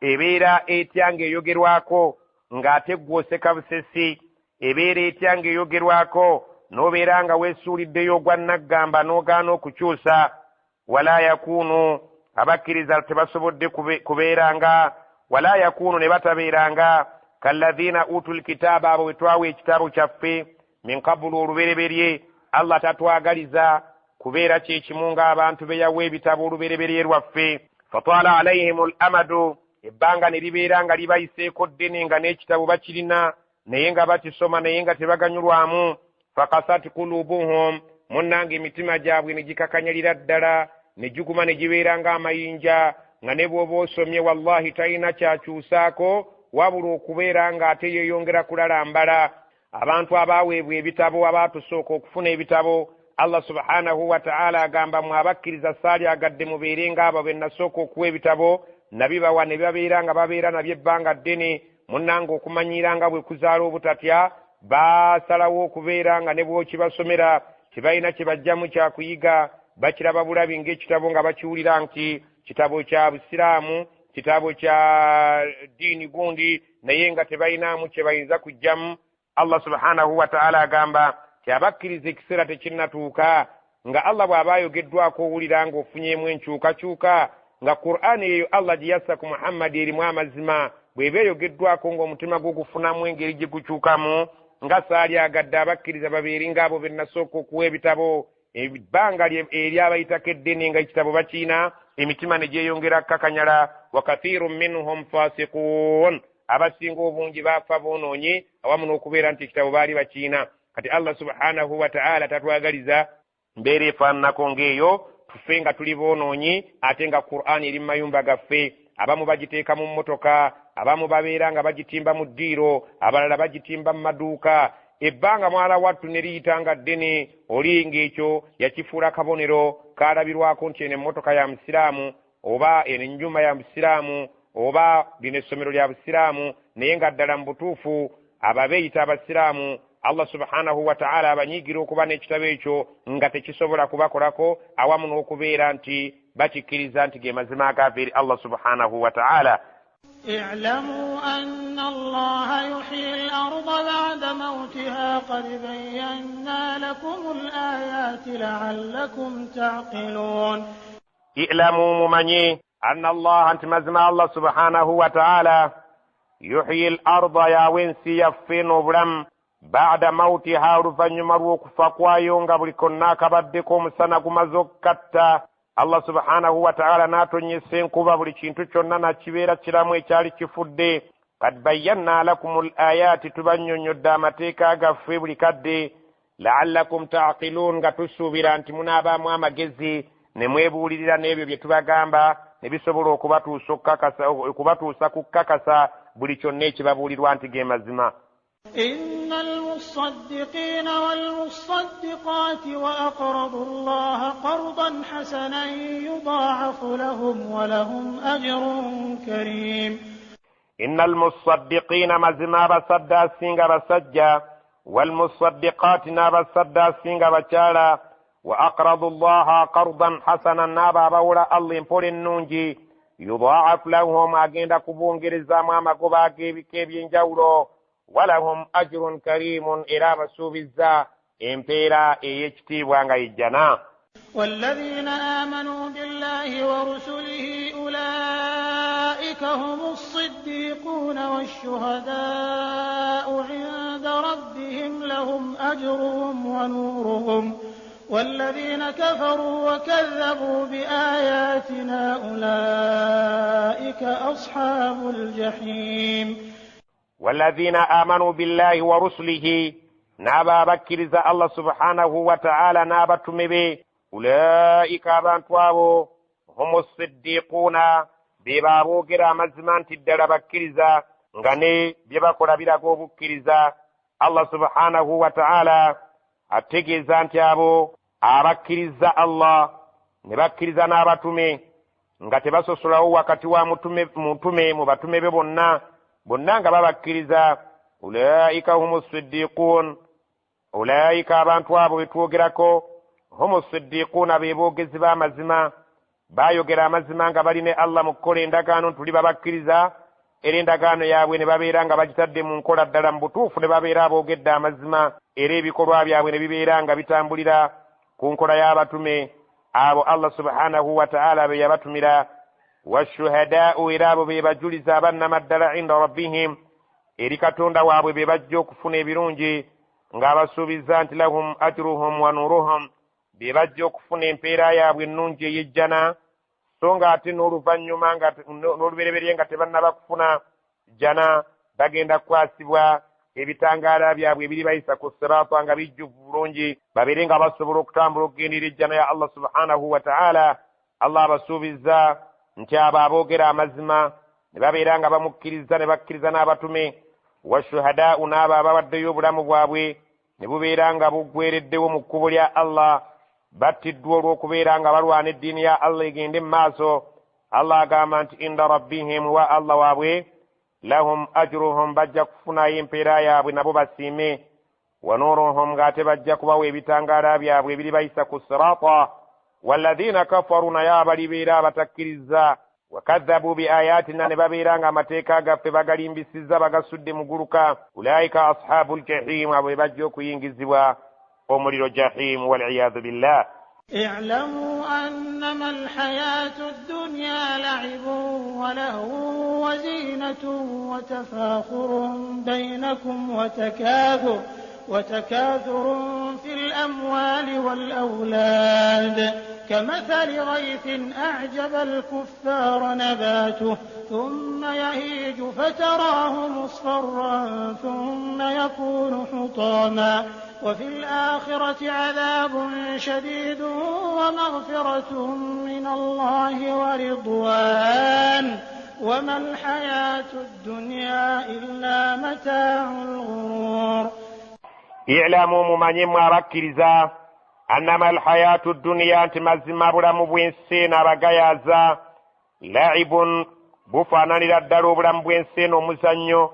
Ebeera etya ng'eyogerwako ng'ate ggwe oseka busesi? Ebeera etya ng'eyogerwako n'obeera nga weesuuliddeyo ogwa nnaggamba n'ogaana okukyusa? Wala yakuunu, abakkiriza tebasobodde kubeeranga, wala yakuunu, ne batabeeranga kalladhina utul kitaaba, abo bwe twawa ekitabo kyaffe min qabulu olubereberye. Allah tatwagaliza kubeera kye kimu ng'abantu be yawa ebitabo olubereberye lwaffe. Fatala alaihim al amadu, ebbanga ne libeera nga libayiseeko ddene nga n'ekitabo bakirina naye nga bakisoma naye nga tebaganyulwamu. Fakasat qulubuhum, munnange emitima gyabwe ne gikakanyalira ddala ne giguma ne gibeera ng'amayinja, nga ne bw'oba osomye wallahi talina kyakyusaako wabula okubeera ng'ate yeeyongera kulalambala. Abantu abaaweebwa ebitabo abaatusooka okufuna ebitabo, Allah subhanahu wa ta'ala agamba mmwe abakkiriza saalyagadde mubeere ng'abo be nasooka okuwa ebitabo nabibawa ne babeera nga babeera nabyo ebbanga ddene. Munnange okumanyiira nga bwe kuzaala obutatya, baasalawo okubeera nga ne bw'okibasomera tebalina kye bajjamu kyakuyiga, bakiraba bulabi ng'ekitabo nga bakiwulira nti kitabo kya busiraamu, kitabo kya ddiini gundi, naye nga tebalinaamu kye bayinza kujjamu. Allah subhanahu wataala agamba ti abakkiriza ekiseera tekinnatuuka nga Allah bw'aba ayogeddwako owulira ng'ofunyeemu enkyukakyuka, nga Qur'ani eyo Allah gye yassa ku Muhammadi erimu amazima, bw'eba eyogeddwako ng'omutima gwo gufunamu engeri gye gukyukamu, nga saalyagadde abakkiriza babeere ng'abo be nasooka okuwa ebitabo ebbanga eryabayitako eddene nga ekitabo bakiina, emitima ne gyeyongera kukakanyala. Wa kathirun minhum fasiquun, abasinga obungi baafa boonoonyi awamu n'okubeera nti ekitabo baali bakiina. Kati Allah subhanahu wataala tatwagaliza mbeera efaananako ng'eyo, tufe nga tuli boonoonyi ate nga Qur'ani eri mu mayumba gaffe. Abamu bagiteeka mu mmotoka, abamu babeera nga bagitimba mu ddiiro, abalala bagitimba mu maduuka. Ebbanga mwala wattu ne liyita nga ddene, oli ng'ekyo yakifuula kabonero kaalabirwako nti eno emmotoka ya musiraamu, oba eno ennyumba ya musiraamu, oba lino essomero lya busiraamu, naye nga ddala mu butuufu abo abeeyita abasiraamu Allah subhanahu wataala abanyiigira okuba n'ekitabo ekyo nga tekisobola kubakolako, awamu n'okubeera nti bakikkiriza nti ge mazima agaava eri Allah subhanahu wataala. اعلموا أن الله يحيي الأرض بعد موتها قد بينا لكم الآيات لعلكم تعقلون. Ilamu, mumanye, anna Allaha, nti mazima Allah subhanahu wataala, yuhyi l arda, yawa ensi yaffe n'obulamu, bada mautiha, oluvannyuma lw'okufa kwayo nga buli konna akabaddeko omusana gumaze okukatta, Allah subhanahu wataala n'atonyesa enkuba, buli kintu kyonna nakibeera kiramu ekyali kifudde. Kad bayanna lakum l ayaati, tubannyonnyodde amateeka gaffe buli kadde, laallakum taqiluun, nga tusuubira nti munaabaamu amagezi ne mwebuulirira n'ebyo bye tubagamba ne bisobola okubatuusa ku kkakasa buli kyonna ekibabuulirwa nti ge mazima. إن المصدقين والمصدقات وأقرضوا الله قرضا حسنا يضاعف لهم ولهم أجر كريم. Inna almusaddiqiina, mazima abasadde asinga abasajja, walmusaddiqaati, n'abasadde asinga abakyala, wa aqradu llaha qardan hasanan, n'abo abawola Allah empola ennungi, yudaafu lahum, agenda kubongerezaamu amagoba ag'ebika eby'enjawulo, walahum ajrun karimun, era abasuubizza empeera ey'ekitiibwa nga yejjana. والذين آمنوا بالله ورسله أولئك هم الصديقون والشهداء عند ربهم لهم أجرهم ونورهم والذين كفروا وكذبوا بآياتنا أولئك أصحاب الجحيم. والذين آمنوا بالله ورسله, n'abo abakkiriza Allah subhanahu wataala n'abatume be, ulaika, abantu abo, humu siddiquuna, be baaboogera amazima nti ddala bakkiriza, nga ne bye bakola biraga obukkiriza. Allah subhanahu wataala ategeeza nti abo abakkiriza Allah ne bakkiriza n'abatume, nga tebasosolawo wakati wa mutume mu batume be bonna bonna nga babakkiriza, ulaika humu siddiquun, ulaika, abantu abo betwogerako, humu siddiquuna, be boogezi b'amazima, baayogera amazima nga bali ne Allah mu kukola endagaano tuli babakkiriza, era endagaano yaabwe ne babeera nga bagitadde mu nkola ddala mu butuufu, ne babeera aboogedde amazima, era ebikolwa byabwe ne bibeera nga bitambulira ku nkola y'abatume abo Allah subhanahu wataala be yabatumira. Washuhadaau, era abo be bajuliza abannamaddala, inda rabbihim, eri Katonda waabwe, be bajja okufuna ebirungi ng'abasuubiza nti lahum ajruhum wa nuruhum, be bajja okufuna empeera yaabwe ennungi ey'ejjana, so nga ate n'oluvannyuma nga n'olubereberye nga tebannaba kufuna jjana, bagenda kukwasibwa ebitangaala byabwe ebiribayisa ku siraata nga bijjuvu bulungi, babeere nga basobola okutambula okugendera ejjana ya Allah subhanahu wataala. Allah abasuubiza nti abo aboogera amazima ne babeera nga bamukkiriza ne bakkiriza n'abatume, washuhadaau, n'abo abawaddeyo obulamu bwabwe ne bubeera nga buggwereddewo mu kkubo lya Allah, battiddwa olw'okubeera nga balwana eddiini ya Allah egende mu maaso, Allah agamba nti inda rabbihim, wa Allah waabwe, lahum ajruhum, bajja kufunayo empeera yaabwe nabo basiime, wa nuruhum, ng'ate bajja kubawa ebitangaala byabwe ebiribayisa ku sirata, walladhiina kafaru, naye abalibeera abatakkiriza, Wakadhabu bi ayatina, ne babeera nga amateeka gaffe bagalimbisizza, bagasudde muguluka. Ulaika ashabu ljahim, abo be bajja okuyingizibwa omuliro jahim, waliyadhu billah. اعلموا أنما الحياة الدنيا لعب ولهو وزينة وتفاخر بينكم وتكاثر في الأموال والأولاد، كمثل غيث أعجب الكفار نباته ثم يهيج فتراه مصفرا ثم يكون حطاما، وفي الآخرة عذاب شديد ومغفرة من الله ورضوان، وما الحياة الدنيا إلا متاع الغرور. I'lamu, mumanye mmwe abakkiriza, annama alhayatu dduniya, nti mazima bulamu bw'ensi eno abagayaaza, laibun, bufaananira ddala obulamu bw'ensi eno omuzannyo.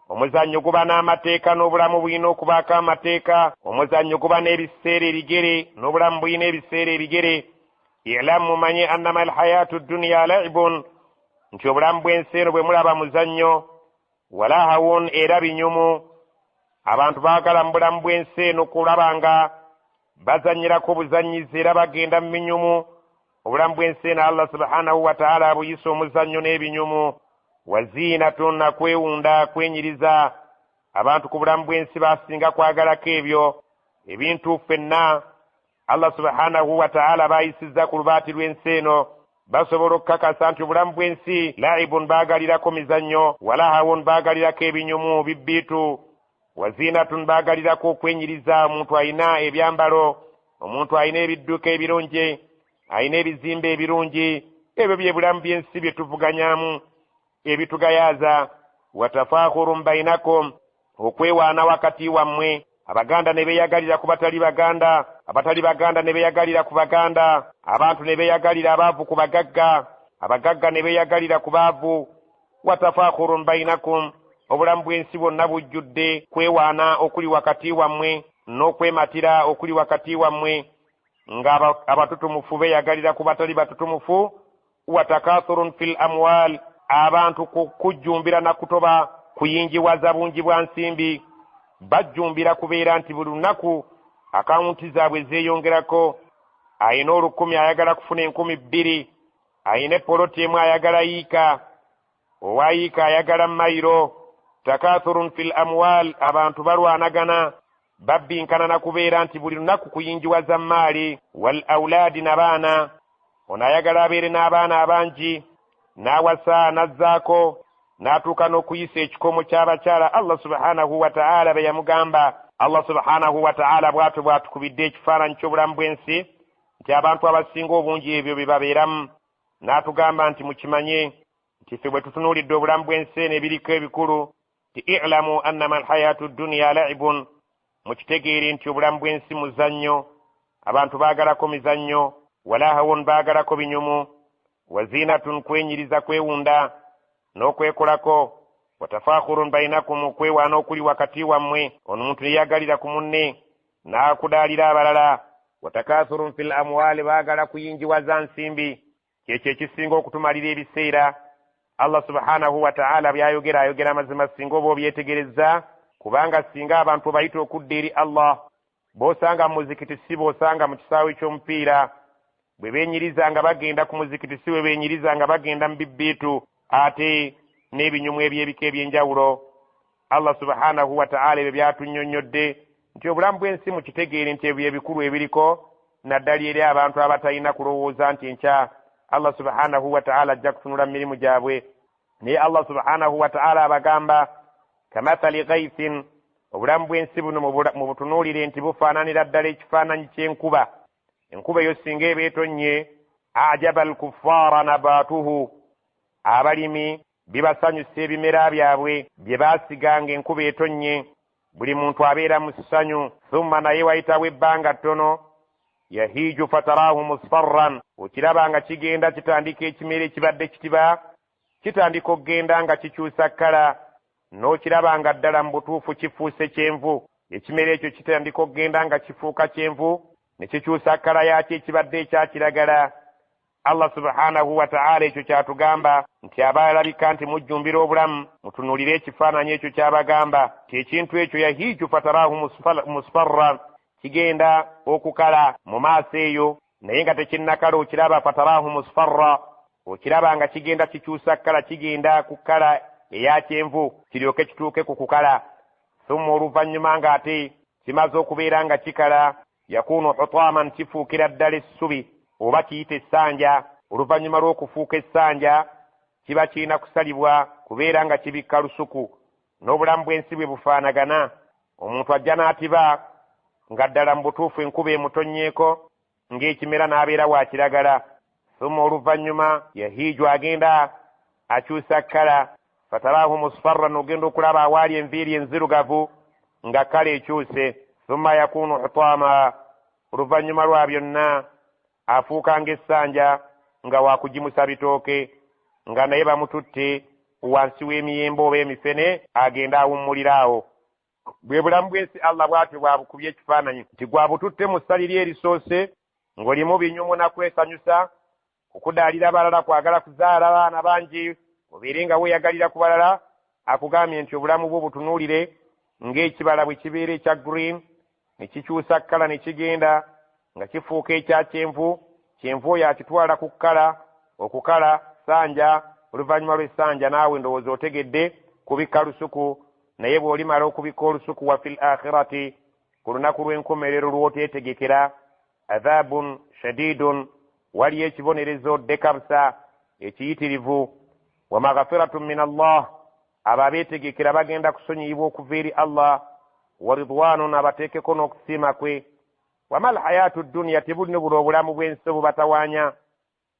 Omuzannyo guba n'amateeka, n'obulamu bulina okubaako amateeka. Omuzannyo guba n'ebiseera ebigere, n'obulamu bulina ebiseera ebigere. I'lamu, mumanye, annama alhayatu dduniya laibun, nti obulamu bw'ensi eno bwe mulaba muzannyo, walahawun, era binyumu. Abantu baagala mu bulamu bw'ensi eno kulaba nga bazannyirako buzannyizi, era bagenda mu binyumu. Obulamu bw'ensi eno Allah subhanahu wataala abuyisa omuzannyo n'ebinyumu. Waziinatun, nakwewunda, kwenyiriza. Abantu ku bulamu bw'ensi basinga kwagalako ebyo ebintu. Ffenna Allah subhanahu wataala bayisizza ku lubaati lw'ensi eno, basobola okukakasa nti obulamu bw'ensi laibun, baagalirako mizannyo, walahawun, baagalirako ebinyumu bibbiitu, waziinatun, baagalirako okwenyiriza. Omuntu alina ebyambalo, omuntu alina ebidduka ebirungi, alina ebizimbe ebirungi. Ebyo bye bulamu by'ensi bye tuvuganyamu, ebitugayaaza. Watafakhurun bainakum, okwewaana wakati wammwe. Abaganda ne beeyagalira ku batali baganda, abatali baganda ne beeyagalira ku baganda, abantu ne beeyagalira abaavu ku bagagga, abagagga ne beeyagalira ku baavu. Watafakhurun bainakum, obulamu bw'ensi bwonna bujjudde kwewaana okuli wakati wammwe n'okwematira okuli wakati wammwe, nga abatutumufu beeyagalira ku batali batutumufu. Watakathurun fil amwal, abantu kujjumbira na kutoba kuyingiwaza bungi bwa nsimbi. Bajjumbira kubeera nti buli lunaku akawunti zaabwe zeeyongerako. Ayina 1000 ayagala kufuna 2000, ayina epoloti emu ayagala yiika, owa yiika ayagala mayiro. Takathurun fil amwal, abantu balwanagana, babbinkana na kubeera nti buli lunaku kuyingiwaza maali. Wal aulaadi, n'abaana, ono ayagala abeere n'abaana abangi, n'awasa n'azzaako, n'atuuka n'okuyisa ekikomo ky'abakyala Allah subhanahu wataala be yamugamba. Allah subhanahu wataala bw'atyo bw'atukubidde ekifaananyi ky'obulamu bw'ensi, nti abantu abasinga obungi ebyo bye babeeramu. N'atugamba nti mukimanye nti ffe bwe tutunuulidde obulamu bw'ensi eno ebiriko ebikulu, nti i'lamu annama alhayatu dduniya laibun, mukitegeere nti obulamu bw'ensi muzannyo. Abantu baagalako mizannyo, walahawun, baagalako binyumu, waziinatun, kwenyiriza, kwewunda n'okwekolako, watafakhurun bainakum, okwewaana okuli wakati wammwe. Ono omuntu neyagalira ku munne n'akudaalira abalala. Watakathurun fil amwali, baagala kuyingiwaza nsimbi. Kyekyo ekisinga okutumalira ebiseera. Allah subhanahu wataala byayogera ayogera amazima singa oba obyetegereza, kubanga singa abantu bayita okudda eri Allah, b'osanga mu muzikiti si b'osanga mu kisaawe ky'omupiira. Bwe beenyiriza nga bagenda ku muzikiti si bwe beenyiriza nga bagenda mu bibbiitu ate n'ebinyumu eby'ebika ebyenjawulo. Allah subhanahu wataala ebyo byatunnyonnyodde nti obulamu bw'ensi mukitegeere nti ebyo ebikulu ebiriko, naddala eri abantu abatalina kulowooza nti enkya Allah subhanahu wataala ajja kutunula mu mirimu gyabwe. Naye Allah subhanahu wataala abagamba kamathali ghaithin, obulamu bw'ensi buno mubutunuulire nti bufaananira ddala ekifaananyi ky'enkuba. Enkuba eyo singa eba etonnye, ajaba alkuffaara nabatuhu, abalimi bibasanyusa ebimera byabwe bye baasiga ng'enkuba etonnye, buli muntu abeera mu ssanyu. Thumma, naye wayitawo ebbanga ttono, yahiju fataraahu musfarran, okiraba nga kigenda kitandika ekimera ekibadde kitiba kitandika okugenda nga kikyusa kkala, n'okiraba nga ddala mu butuufu kifuuse kyenvu. Ekimera ekyo kitandika okugenda nga kifuuka kyenvu, ne kikyusa kkala yakyo ekibadde ekyakiragala. Allah subhanahu wataala ekyo kyatugamba nti abalabika nti mujjumbira obulamu, mutunuulire ekifaananyi ekyo kyabagamba nti ekintu ekyo yahiiju fataraahu musfarra, kigenda okukala mu maaso eyo, naye nga tekinnakala okiraba fataraahu musfarra, okiraba nga kigenda kikyusa kkala, kigenda ku kkala eya kyenvu kiryoke kituuke ku kukala. Thumma oluvannyuma ng'ate kimaze okubeera nga kikala, yakuunu hutaman, kifuukira ddala essubi oba kiyite essanja. Oluvannyuma lw'okufuuka essanja kiba kirina kusalibwa kubeera nga kibikka lusuku. N'obulamu bw'ensi bwe bufaanagana, omuntu ajja n'atiba nga ddala mu butuufu enkuba emutonnyeeko ng'ekimera n'abeera wa kiragala. Thumma oluvannyuma yahiiju, agenda akyusa kkala, fataraahu musfarran, ogenda okulaba awaali enviiri enzirugavu nga kkala ekyuse. Thumma yakuunu hutaama, oluvannyuma lwa byonna afuuka ng'essanja nga wakugimusa bitooke, nga naye bamututte wansi w'emiyembe oba emifene agenda awummulira awo. Bwe bulamu bw'ensi Allah bw'atyo bwabukubye ekifaananyi nti gwabututte mu ssali lye erisoose ng'olimu binyumu na kwesanyusa, kukudaalira balala, kwagala kuzaala baana bangi, obeere nga weeyagalira ku balala. Akugambye nti obulamu bwo butunuulire ng'ekibala bwe kibeera ekya green ne kikyusa kkala ne kigenda nga kifuuka ekya kyenvu, kyenvu oyo akitwala ku kkala, okukala ssanja, oluvannyuma lw'essanja naawe ndowooza otegedde kubikka lusuku. Naye bw'olimala okubikka olusuku, wa fil akhirati, ku lunaku lw'enkomerero lw'oteetegekera, adhabun shadidun, waliyo ekibonerezo ddekabusa ekiyitirivu, wa maghfiratun min Allah, abo abeetegekera bagenda kusonyiyibwa okuva eri Allah, wa ridwanun, abateekeko n'okusiima kwe. Wama alhayatu dduniya, tebulino buno obulamu bw'ensi obubatawaanya,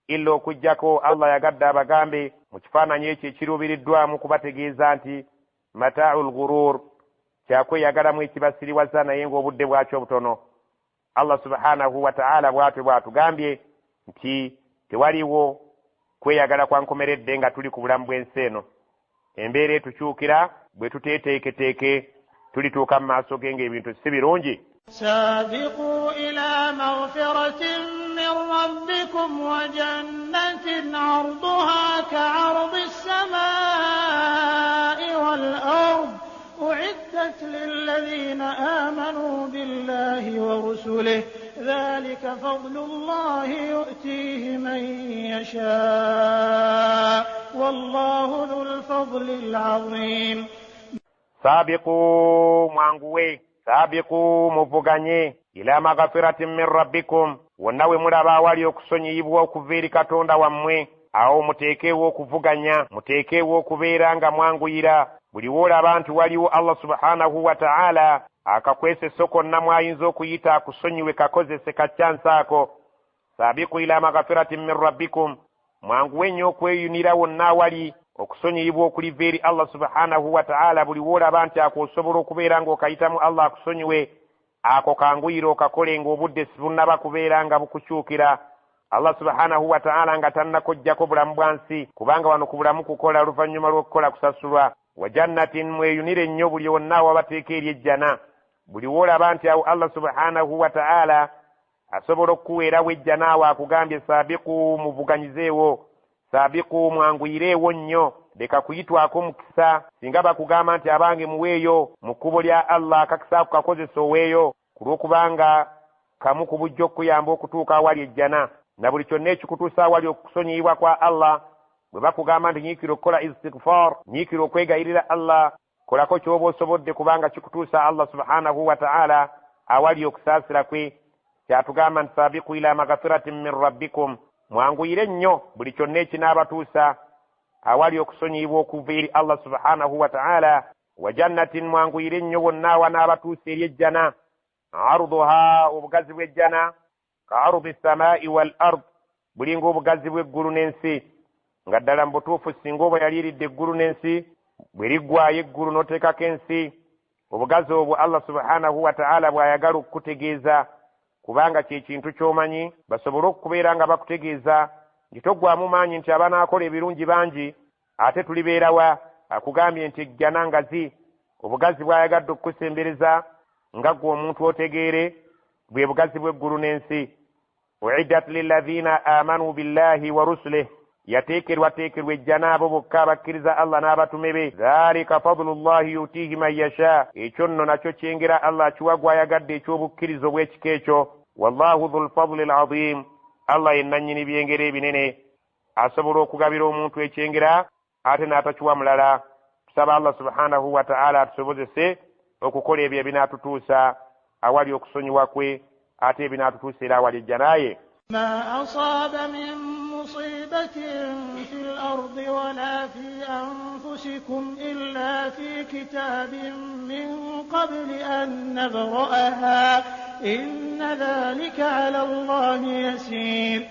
illa okuggyako Allah yagadde abagambe mu kifaananyi ekyo ekiruubiriddwamu kubategeeza nti mataau lghurur, kyakweyagalamu ekibasiriwaza naye ng'obudde bwakyo butono. Allah subhanahu wataala bw'atyo bw'atugambye nti tewaliwo kweyagala kwa nkomeredde nga tuli ku bulamu bw'ensi eno. Embeera etukyukira bwe tuteeteeketeeke tulituuka mu maaso ge ng'ebintu si birungi. Saabiquu ila maghfiratin min rabbikum wa jannatin arduha ka'ardi ssamaa'i wal ard u'iddat lilladhina amanu billahi wa rusulihi dhalika fadlullahi yu'tihi man yasha wallahu dhul fadlil azim. Saabiquu, mwanguwe, saabiquu, muvuganye, ila maghfiratin min rabbikum, wonna we mulaba awali okusonyiyibwa okuva eri Katonda wammwe, awo muteekeewo okuvuganya, muteekeewo okubeera nga mwanguyira. Buli woolaba nti waliwo Allah subhanahu wa ta'ala akakweseso konna mwayinza okuyita akusonyiwe, kakozese ka chance ako. Saabiqu ila maghfiratin min rabbikum, mwanguwe nnyo okweyunira wonna awali okusonyiyibwa okuliva eri Allah subhanahu wa ta'ala. Buli woolaba nti ako osobola okubeera ng'okayitamu Allah akusonyiwe, ako kanguyire okakole ng'obudde sibunnaba kubeera nga bukukyukira. Allah subhanahu wa ta'ala nga tannakoggyako bulamu bwa nsi, kubanga wano ku bulamu kukola, oluvannyuma lw'okukola kusasulwa. Wa jannatin, mweyunire nnyo buli wonna awabateeka eri ejjana. Buli woolaba nti awo Allah subhanahu wa ta'ala asobola okukuweerawo ejjana, awo akugambye saabiqu, muvuganyizeewo, saabiqu, mwanguyireewo nnyo, leka kuyitwako mukisa. Singa bakugamba nti abange muweeyo mu kkubo lya Allah, akakisa ako kakozesa oweeyo, ku lw'okubanga kamu ku bujja okukuyamba okutuuka awali ejjana na buli kyonna ekikutuusa awali okusonyiyibwa kwa Allah. Bwe bakugamba nti nyiikira okukola istighfar, nyiikira okwegayirira Allah, kolako ky'oba osobodde kubanga kikutuusa Allah subhanahu wa ta'ala awali okusaasira kwe. Kyatugamba nti saabiqu ila maghfiratin min rabbikum, mwanguyire nnyo buli kyonna ekinaabatuusa awali okusonyiyibwa okuva eri Allah subhanahu wa ta'ala. Wa jannatin, mwanguyire nnyo wonna awanaabatuusa eri ejjana, arduha, obugazi bw'ejjana, ka ardi ssamaa'i wal ard, bulinga obugazi bw'eggulu n'ensi. Nga ddala mu butuufu singa oba yaliiridde eggulu n'ensi, bwe liggwayo eggulu n'oteekako ensi, obugazi obwo Allah subhanahu wa ta'ala bw'ayagala okukutegeeza, kubanga kye kintu ky'omanyi, basobole okubeera nga bakutegeeza nti toggwamu maanyi nti abanaakola ebirungi bangi ate tulibeerawa. Akugambye nti ejjana ngazi, obugazi bw'ayagadde okukusembereza nga ggwe omuntu otegeere bwe bugazi bw'eggulu n'ensi. Uiddat lilladhina amanu billahi wa rusulih, yateekerwateekerwa ejjana abo bokka abakkiriza Allah n'abatume be. Dhalika fadlullahi yutihi man yasha, ekyo nno nakyo kyengera Allah akiwa gw'ayagadde eky'obukkirizo bw'ekika ekyo. Wallahu dhul fadli lazim, Allah ye nannyini byengera ebinene, asobola okugabira omuntu ekyengera ate n'atakiwa mulala. Tusaba Allah subhanahu wa ta'ala atusobozese okukola ebyo ebinaatutuusa awali okusonyiwa kwe, ate ebinaatutuusa era awali ejjanaye. ما أصاب من مصيبة في الأرض ولا في أنفسكم إلا في كتاب من قبل أن نبرأها إن ذلك على الله يسير.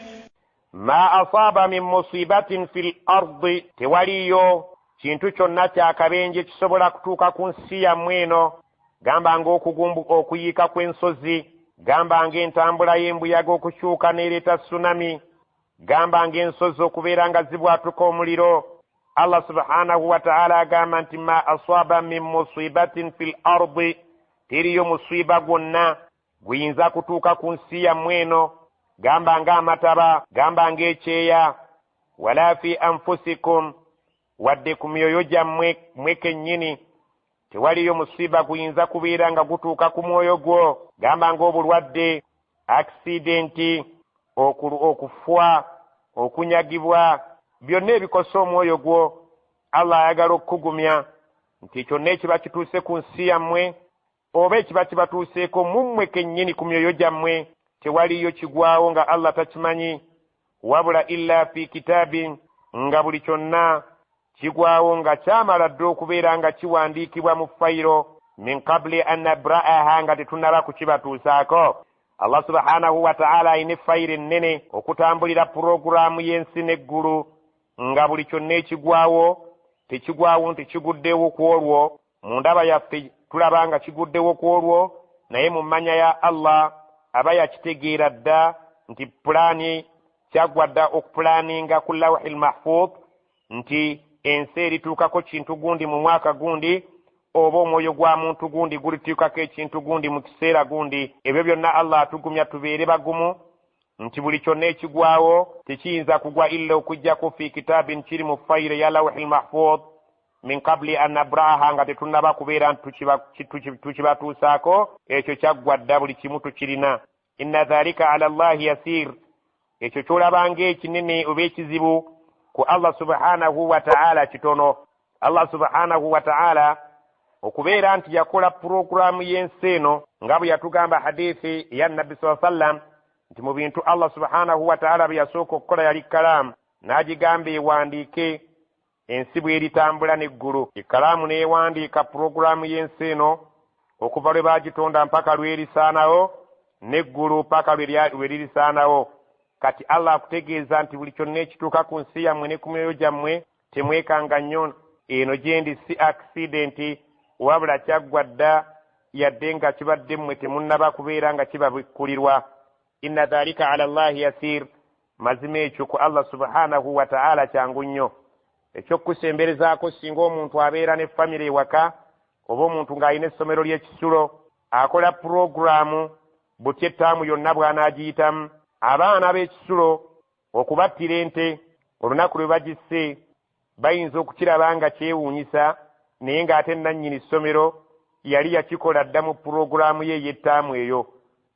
Ma asaba min musibatin fi l ardi, tewaliyo kintu kyonna kyakabenje kisobola kutuuka ku nsi yammwe eno, gamba ng'okugumbu okuyiika kw'ensozi, gamba ng'entambula y'embuyaga okukyuka n'ereeta tsunami, gamba ng'ensozi okubeera nga zibwatuka omuliro. Allah subhanahu wa ta'ala agamba nti ma asaba min musibatin fi l ardi, teriyo musiiba gwonna guyinza kutuuka ku nsi yammwe eno, gamba ng'amataba, gamba ng'ekyeya, wala fi anfusikum, wadde ku myoyo gyammwe mmwe kennyini, tewaliyo musiiba guyinza kubeera nga gutuuka ku mwoyo gwo, gamba ng'obulwadde, akisidenti, okufa, okunyagibwa, byonna ebikosa omwoyo gwo. Allah ayagala okukugumya nti kyonna ekiba kituuse ku nsi yammwe oba ekiba kibatuuseeko mummwe kennyini ku myoyo gyammwe, tewaliyo kigwawo nga Allah takimanyi, wabula illa fi kitaabin, nga buli kyonna kigwawo nga kyamala dda okubeera nga kiwandiikibwa mu fayiro, min qabli an nabra'aha, nga tetunnaba kukibatuusaako. Allah subhanahu wa ta'ala alina efayiro ennene okutambulira puroguraamu y'ensi n'eggulu, nga buli kyonna ekigwawo tekigwawo nti kiguddewo ku olwo. Mu ndaba yaffe tulaba nga kiguddewo ku olwo, naye mu mmanya ya Allah aba yakitegeera dda nti pulaani kyaggwa dda okupulaaninga ku lawhi lmahfudh nti ensi erituukako kintu gundi mu mwaka gundi, oba omwoyo gwa muntu gundi gulituukako ekintu gundi mu kiseera gundi. Ebyo byonna Allah atugumya tubeere bagumu nti buli kyonna ekigwawo tekiyinza kugwa illa okuggyako fi kitaabin, kiri mu fayiro ya lawhi lmahfudh, min qabli an nabraaha, nga tetunnaba kubeera nti tukibatuusaako. Ekyo kyaggwa dda, buli kimu tukirina. Inna dhalika ala llahi yasir, ekyo ky'olaba ng'ekinene oba ekizibu ku Allah subhanahu wa ta'ala kitono. Allah subhanahu wa ta'ala okubeera nti yakola puroguraamu y'ensi eno, nga bwe yatugamba hadithi ya nabbi saa sallam nti mu bintu Allah subhanahu wa ta'ala bye yasooka okukola yali kalaamu, n'agigamba ewandiike ensi bw'eritambula n'eggulu. Ekkalaamu n'ewandiika puroguraamu y'ensi eno okuva lwe baagitonda mpaka lw'erisaanawo, n'eggulu paka lwe lirisaanawo. Kati Allah akutegeeza nti buli kyonna ekituuka ku nsi yammwe ne ku myoyo gyammwe temwekanga nnyo, eno gye ndi si akisidenti, wabula kyaggwa dda, yadde nga kibadde mmwe temunnaba kubeera nga kibabikkulirwa. Inna dhalika ala llahi yasir, mazima ekyo ku Allah subhanahu wa ta'ala kyangu nnyo. Ekyokusemberezaako, singa omuntu abeera ne famire ewaka oba omuntu ng'alina essomero ly'ekisulo, akola puroguraamu butya ettaamu yonna bw'anaagiyitamu. Abaana b'ekisulo okubattira ente olunaku lwe bagisse bayinza okukiraba nga kyewuunyisa, naye ng'ate nannyini ssomero yali yakikola dda mu puroguraamu ye ey'ettaamu eyo.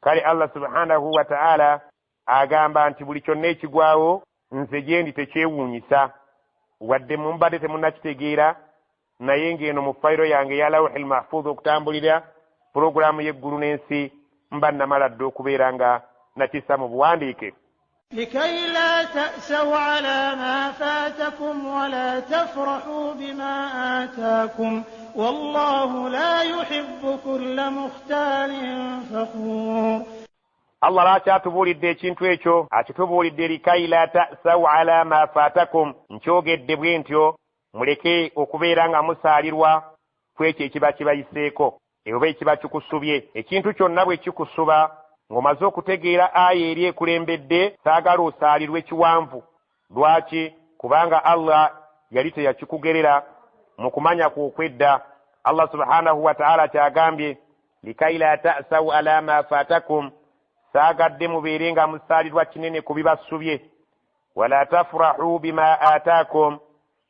Kale Allah subhanahu wa ta'ala agamba nti buli kyonna ekigwawo nze gye ndi tekyewuunyisa, wadde mubadde temunnakitegeera, naye ng'eno mu fayiro yange eya lawhi lmahfudh okutambulira puroguraamu y'eggulu n'ensi mba namala dda okubeera nga nakissa mu buwandiike. لكي لا تأسوا على ما فاتكم ولا تفرحوا بما آتاكم والله لا يحب كل مختال فخور. Allah lwaki atubuulidde ekintu ekyo? Akitubuulidde likai la ta'sau ala ma faatakum. Nkyogedde bwe ntyo muleke okubeera nga musaalirwa ku ekyo ekiba kibayiseeko oba ekiba kikusubye. Ekintu kyonna bwe kikusuba ng'omaze okutegeera aya eri ekulembedde, saagala osaalirwe kiwanvu. Lwaki? Kubanga Allah yali teyakikugerera mu kumanya kwe okwedda. Allah subhanahu wa ta'ala kyagambye likai la ta'sau ala ma faatakum, Saagadde mubeere nga musaalirwa kinene ku bibasubye. Wala tafurahu bima ataakum,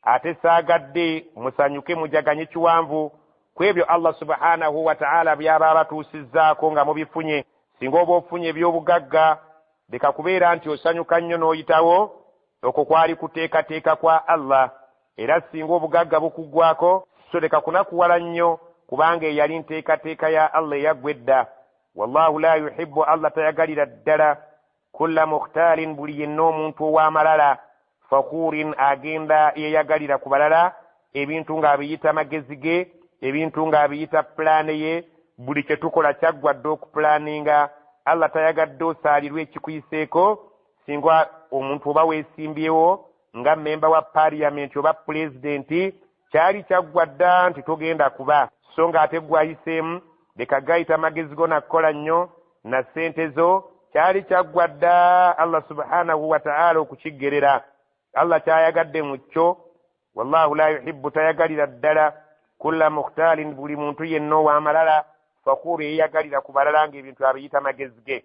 ate saagadde musanyuke mujaganye kiwanvu ku ebyo Allah subhanahu wa ta'ala by'aba abatuusizzaako nga mubifunye. Singa oba ofunye eby'obugagga, leka kubeera nti osanyuka nnyo n'oyitawo, okwo kwali kuteekateeka kwa Allah. Era singa obugagga bukuggwako, so leka kunakuwala nnyo, kubanga eyali nteekateeka ya Allah eyaggwa edda. Wallahu la yuhibbu, Allah tayagalira ddala kulla mukhtaalin, buli yenna omuntu ow'amalala, fakhuurin, agenda yeeyagalira ku balala ebintu ng'abiyita magezi ge, ebintu ng'abiyita pulaane ye. Buli kye tukola kyaggwa dda okupulaaninga. Allah tayagadde osaalirwe ekikuyiseeko. Singa omuntu oba weesimbyewo nga mmemba wa parliament oba pulezidenti, kyali kyaggwa dda nti togenda kuba, so ng'ate gwayiseemu, leka gayita magezi go nakukola nnyo na ssente zo, kyali kyaggwa dda Allah subhanahu wa ta'ala okukiggerera. Allah kyayagadde mu kyo. Wallahu la yuhibbu, tayagalira ddala kulla mukhtaalin, buli muntu yenna ow'amalala, fakhuru, yeeyagalira ku balala ng'ebintu abiyita magezi ge.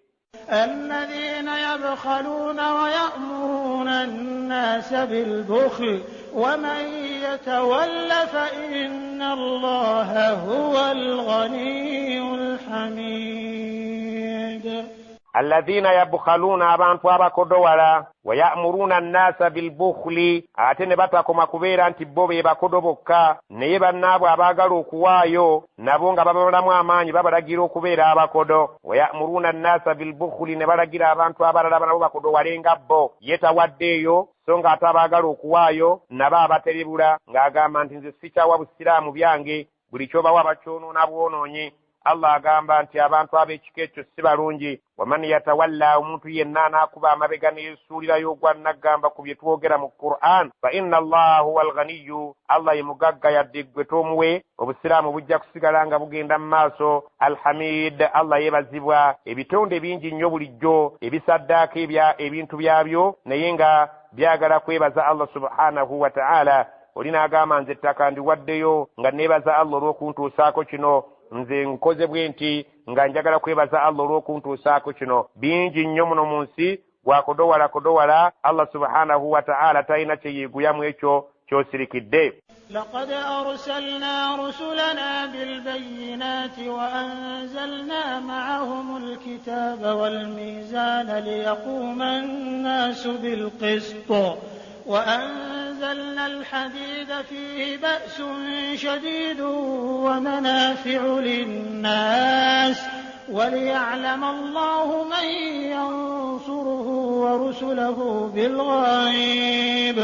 الذين يبخلون ويأمرون الناس بالبخل ومن يتول فإن الله هو الغني الحميد. Alladhina yabukhaluuna, abantu abakodowala, wayamuruna nnasa bilbukhuli, ate ne batakoma kubeera nti bo be bakodo bokka, naye bannaabwe abaagala okuwaayo nabo nga babamalamu amaanyi babalagira okubeera abakodo. Wayamuruna nnasa bilbukhuli, ne balagira abantu abalala nabo bakodowale nga bo. Ye tawaddeeyo, so ng'ate abaagala okuwaayo nabo abaterebula, ng'agamba nti nze sikyawa busiraamu byange, buli ky'obawa bakyonoona bwonoonyi. Allah agamba nti abantu ab'ekika ekyo si balungi. Waman yatawalla, omuntu yenna anaakuba amabega ne yeesuulirayo ogwa nnaggamba ku bye twogera mu Qur'an, fa inna Allaha huwa alghaniyu, Allah ye mugagga, yadde ggwe tomuwe, obusiraamu bujja kusigala nga bugenda mu maaso. Alhamid, Allah yeebazibwa. Ebitonde bingi nnyo bulijjo ebisaddaaka ebintu byabyo, naye nga byagala kwebaza Allah subhanahu wa ta'ala. Oli n'agamba nze ettaka ndiwaddeyo nga neebaza Allah olw'okuntuusaako kino, nze nkoze bwe nti nga njagala kwebaza Allah olw'okuntuusaako kino. Bingi nnyo muno mu nsi, gwakodowala kodowala, Allah subhanahu wa ta'ala talina kye yeeguyamu ekyo ky'osirikidde. لقد أرسلنا رسلنا بالبينات وأنزلنا معهم الكتاب والميزان ليقوم الناس بالقسط وأنزلنا الحديد فيه بأس شديد ومنافع للناس وليعلم الله من ينصره ورسله بالغيب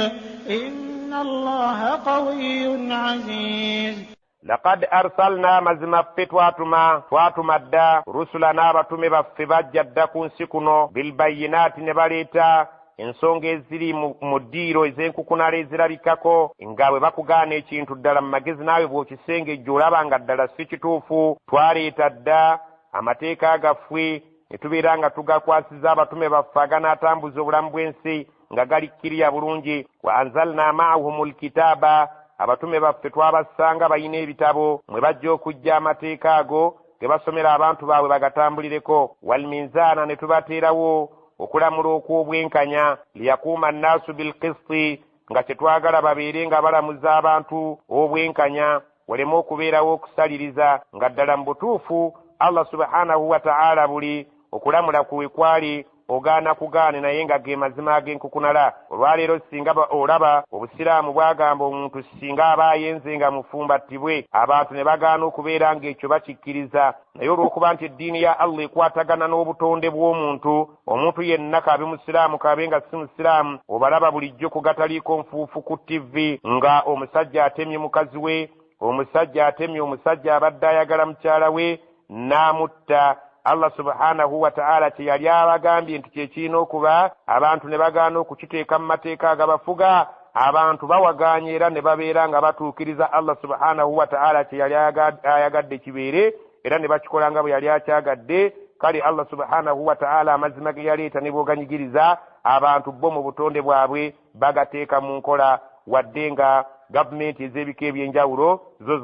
إن الله قوي عزيز. Laqad arsalna, mazima ffe twatuma dda rusula, n'abatume baffe bajja dda ku nsi kuno, bilbayinaati, ne baleeta ensonga eziri mu ddiiro ez'enkukunala ezirabikako, nga bwe bakugaana ekintu ddala mu magezi naawe bw'okisengejja olaba nga ddala si kituufu. Twaleeta dda amateeka gaffe ne tubeera nga tugakwasiza abatume baffe aganaatambuza obulamu bw'ensi nga gali kkiriya bulungi. Wa anzalna ma'ahum lkitaaba, abatume baffe twabassanga balina ebitabo mwe bajja okujja amateeka ago ge basomera abantu baabwe bagatambulireko. Walminzaana, ne tubateerawo okulamula okw'obwenkanya, liyakuuma nnaasu bilqisti, nga kyetwagala babeere nga balamuza abantu obwenkanya, waleme okubeerawo okusaliriza, nga ddala mu butuufu Allah subhanahu wa ta'ala buli okulamula kwe kwali ogaana kugaane, naye nga ge mazima ag'enkukunala. Olwaleero singa olaba obusiraamu bwagamba omuntu singa aba ayenze nga mufumbattibwe, abantu ne bagaana okubeera ng'ekyo bakikkiriza. Naye olw'okuba nti eddiini ya Allah ekwatagana n'obutonde bw'omuntu, omuntu yenna k'abe musiraamu k'abe nga si musiraamu, obalaba bulijjo ku gataliiko nfuufu ku ttivi nga omusajja atemye mukazi we, omusajja atemye omusajja abadde ayagala mukyala we n'amutta. Allah subhanahu wa ta'ala kye yali abagambye nti kye kirina okuba, abantu ne bagaana okukiteeka mu mateeka agabafuga, abantu bawagaanya era ne babeera nga batuukiriza Allah subhanahu wa ta'ala kye yali ayagadde kibeere, era ne bakikola nga bwe yali akyagadde. Kale Allah subhanahu wa ta'ala amazima ge yaleeta ne bw'oganyigiriza abantu bo mu butonde bwabwe bagateeka mu nkola, wadde nga Gavumenti ez'ebika eby'enjawulo zo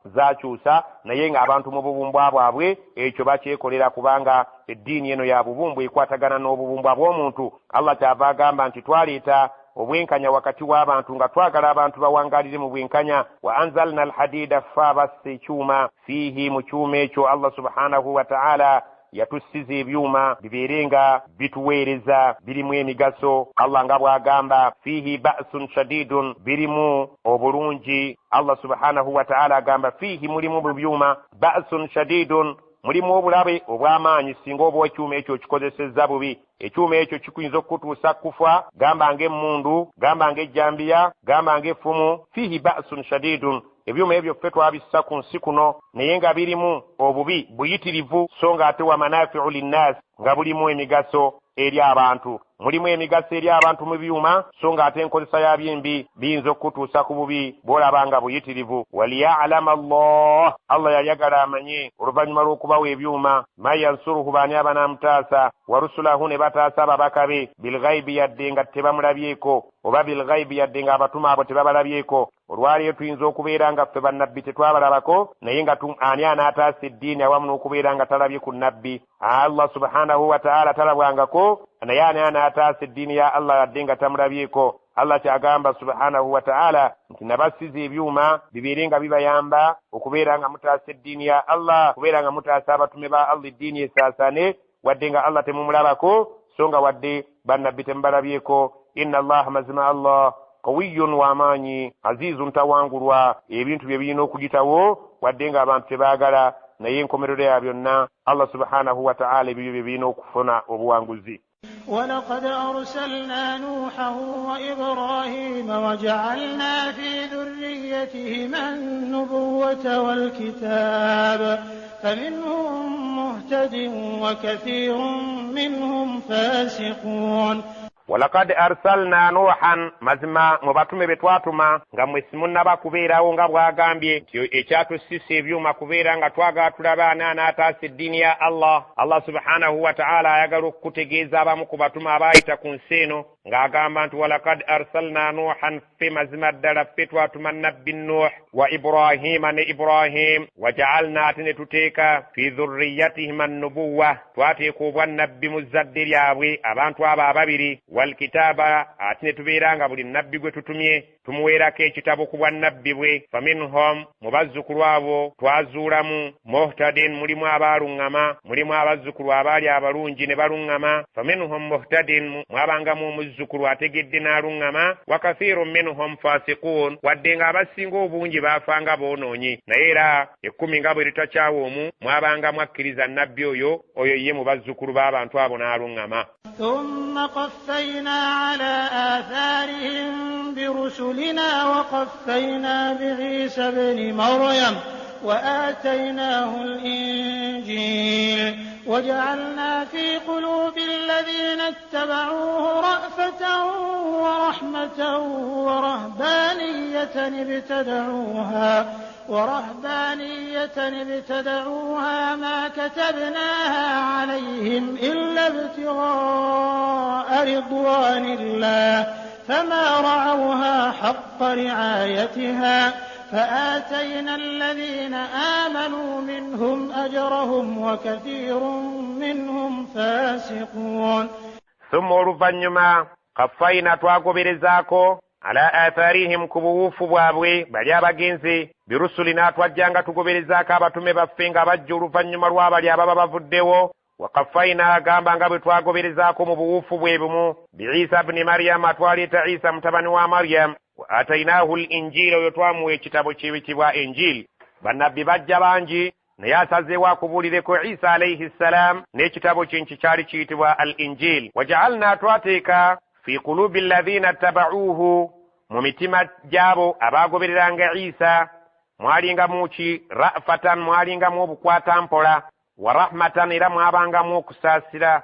zakyusa, naye ng'abantu mu bubumbwa bwabwe ekyo bakyekolera, kubanga eddiini eno ya bubumbwa, ekwatagana n'obubumbwa bw'omuntu. Allah kyava agamba nti twaleeta obwenkanya wakati w'abantu, nga twagala abantu bawangalire mu bwenkanya. Wa anzalna alhadida, fa bassa ekyuma, fiihi, mu kyuma ekyo Allah subhanahu wa ta'ala yatussiza ebyuma bibeere nga bituweereza, birimu emigaso. Allah nga bw'agamba fiihi ba'sun shadidun, birimu obulungi. Allah subhanahu wa ta'ala agamba fiihi, mulimu mu byuma, ba'sun shadidun, mulimu obulabe obw'amaanyi singa oba ekyuma ekyo okikozesezza bubi. Ekyuma ekyo kikuyinza okukutuusa kufa, gamba ng'emmundu, gamba ng'ejjambiya, gamba ng'effumu. Fiihi ba'sun shadidun, ebyuma ebyo ffe twabissa ku nsi kuno, naye nga birimu obubi buyitirivu, so nga ate wa manafiu linnaasi, nga bulimu emigaso eri abantu. Mulimu emigaso eri abantu mu byuma, so nga ate enkozesa yabyo embi biyinza okukutuusa ku bubi bw'olaba nga buyitirivu. Waliyalama Allah, Allah yayagala amanye oluvannyuma lw'okubawa ebyuma, ma yansuruhu, baani abanaamutaasa, wa rusulahu, ne bataasa ababaka be, bilghaibi, yadde nga tebamulabyeko, oba bilghaibi, yadde nga abatume abo tebabalabyeko. Olwaleero tuyinza okubeera nga ffe bannabbi tetwabalabako, naye nga ani anaataasa eddiini awamu n'okubeera nga talabye ku nabbi? Allah subhanahu wa ta'ala talabwangako, naye ani anaataasa eddiini ya Allah yadde nga tamulabyeko? Allah kyagamba subhanahu wa ta'ala nti nabassiza ebyuma bibeere nga bibayamba okubeera nga mutaasa eddiini ya Allah, okubeera nga mutaasa abatume ba Allah, eddiini esaasaane, wadde nga Allah temumulabako, so nga wadde bannabbi temubalabyeko. Inna Allaha, mazima Allah, qawiyun, w'amaanyi, azizun, tawangulwa, ebintu bye birina okuyitawo wadde ng'abantu tebaagala, naye enkomerero ya byonna Allah subhanahu wa ta'ala ebibyo bye birina okufuna obuwanguzi. ولقد أرسلنا نوحا وإبراهيم وجعلنا في ذريتهما النبوة والكتاب فمنهم مهتد وكثير منهم فاسقون. Walakad arsalna nuuhan, mazima mu batume be twatuma nga mmwe simunnaba kubeerawo, nga bw'agambye nti ekyatussisa ebyuma kubeera nga twagala tulaba ani anaataasa eddiini ya Allah. Allah subhanahu wa ta'ala ayagala okukutegeeza abamu ku batume abaayita ku nsi eno, ng'agamba nti walakad arsalna nuuhan, ffe mazima ddala ffe twatuma nabbi Nuh, wa Ibrahima, ne Ibrahim, wajaalna, ate ne tuteeka, fi dhurriyatihima annubuwa, twateeka obwannabbi mu zzadde lyabwe abantu abo ababiri, walkitaaba, ate ne tubeera nga buli nabbi gwe tutumye tumuweerako ekitabo ku bwannabbi bwe. Faminhum, mu bazzukulu abo twazuulamu, muhtadin, mulimu abaaluŋŋama, mulimu abazzukulu abaali abalungi ne baluŋŋama. Faminhum muhtadin, mwabangamu omuzzukulu ategedde n'aluŋŋama. Wa kathirun minhum fasiquun, wadde ng'abasinga obungi baafanga boonoonyi, naye era ekkumi nga bwe litakyawa omu, mwabangamu akkiriza nabbi oyo, oyo ye mu bazzukulu b'abantu abo n'aluŋŋama. ثم قفينا على آثارهم برسلنا وقفينا بعيسى ابن مريم وآتيناه الإنجيل وجعلنا في قلوب الذين اتبعوه رأفة ورحمة ورهبانية ابتدعوها ما كتبناها عليهم إلا ابتغاء رضوان الله فما رعوها حق رعايتها فآتينا الذين آمنوا منهم أجرهم وكثير منهم فاسقون. ثم oluvannyuma kaffayina, twagoberezaako, ala atharihim, ku buwuufu bwabwe bali abagenzi, birusulina, twajjanga tugoberezaako abatume baffe nga bajja oluvannyuma lw'abali ababa bavuddewo. Wakafayina, agamba nga bwe twagoberezaako mu buwuufu bwe bumu, bi Isa bni Maryama, twaleeta Isa mutabani wa Maryam, wa atainahu l injiila, oyo twamuwa ekitabo kiyitibwa Enjili. Bannabbi bajja bangi, naye asazeewo akubuulireko Isa alaihi ssalam n'ekitabo kye nki kyali kiyitibwa al injil. Wajaalna, twateeka, fi kulubi alladhina ttabauhu, mu mitima gy'abo abaagobereranga Isa mwalingamu ki? Rafatan, mwalingamu obukwatampola, wa rahmatan, era mwabangamu okusaasira.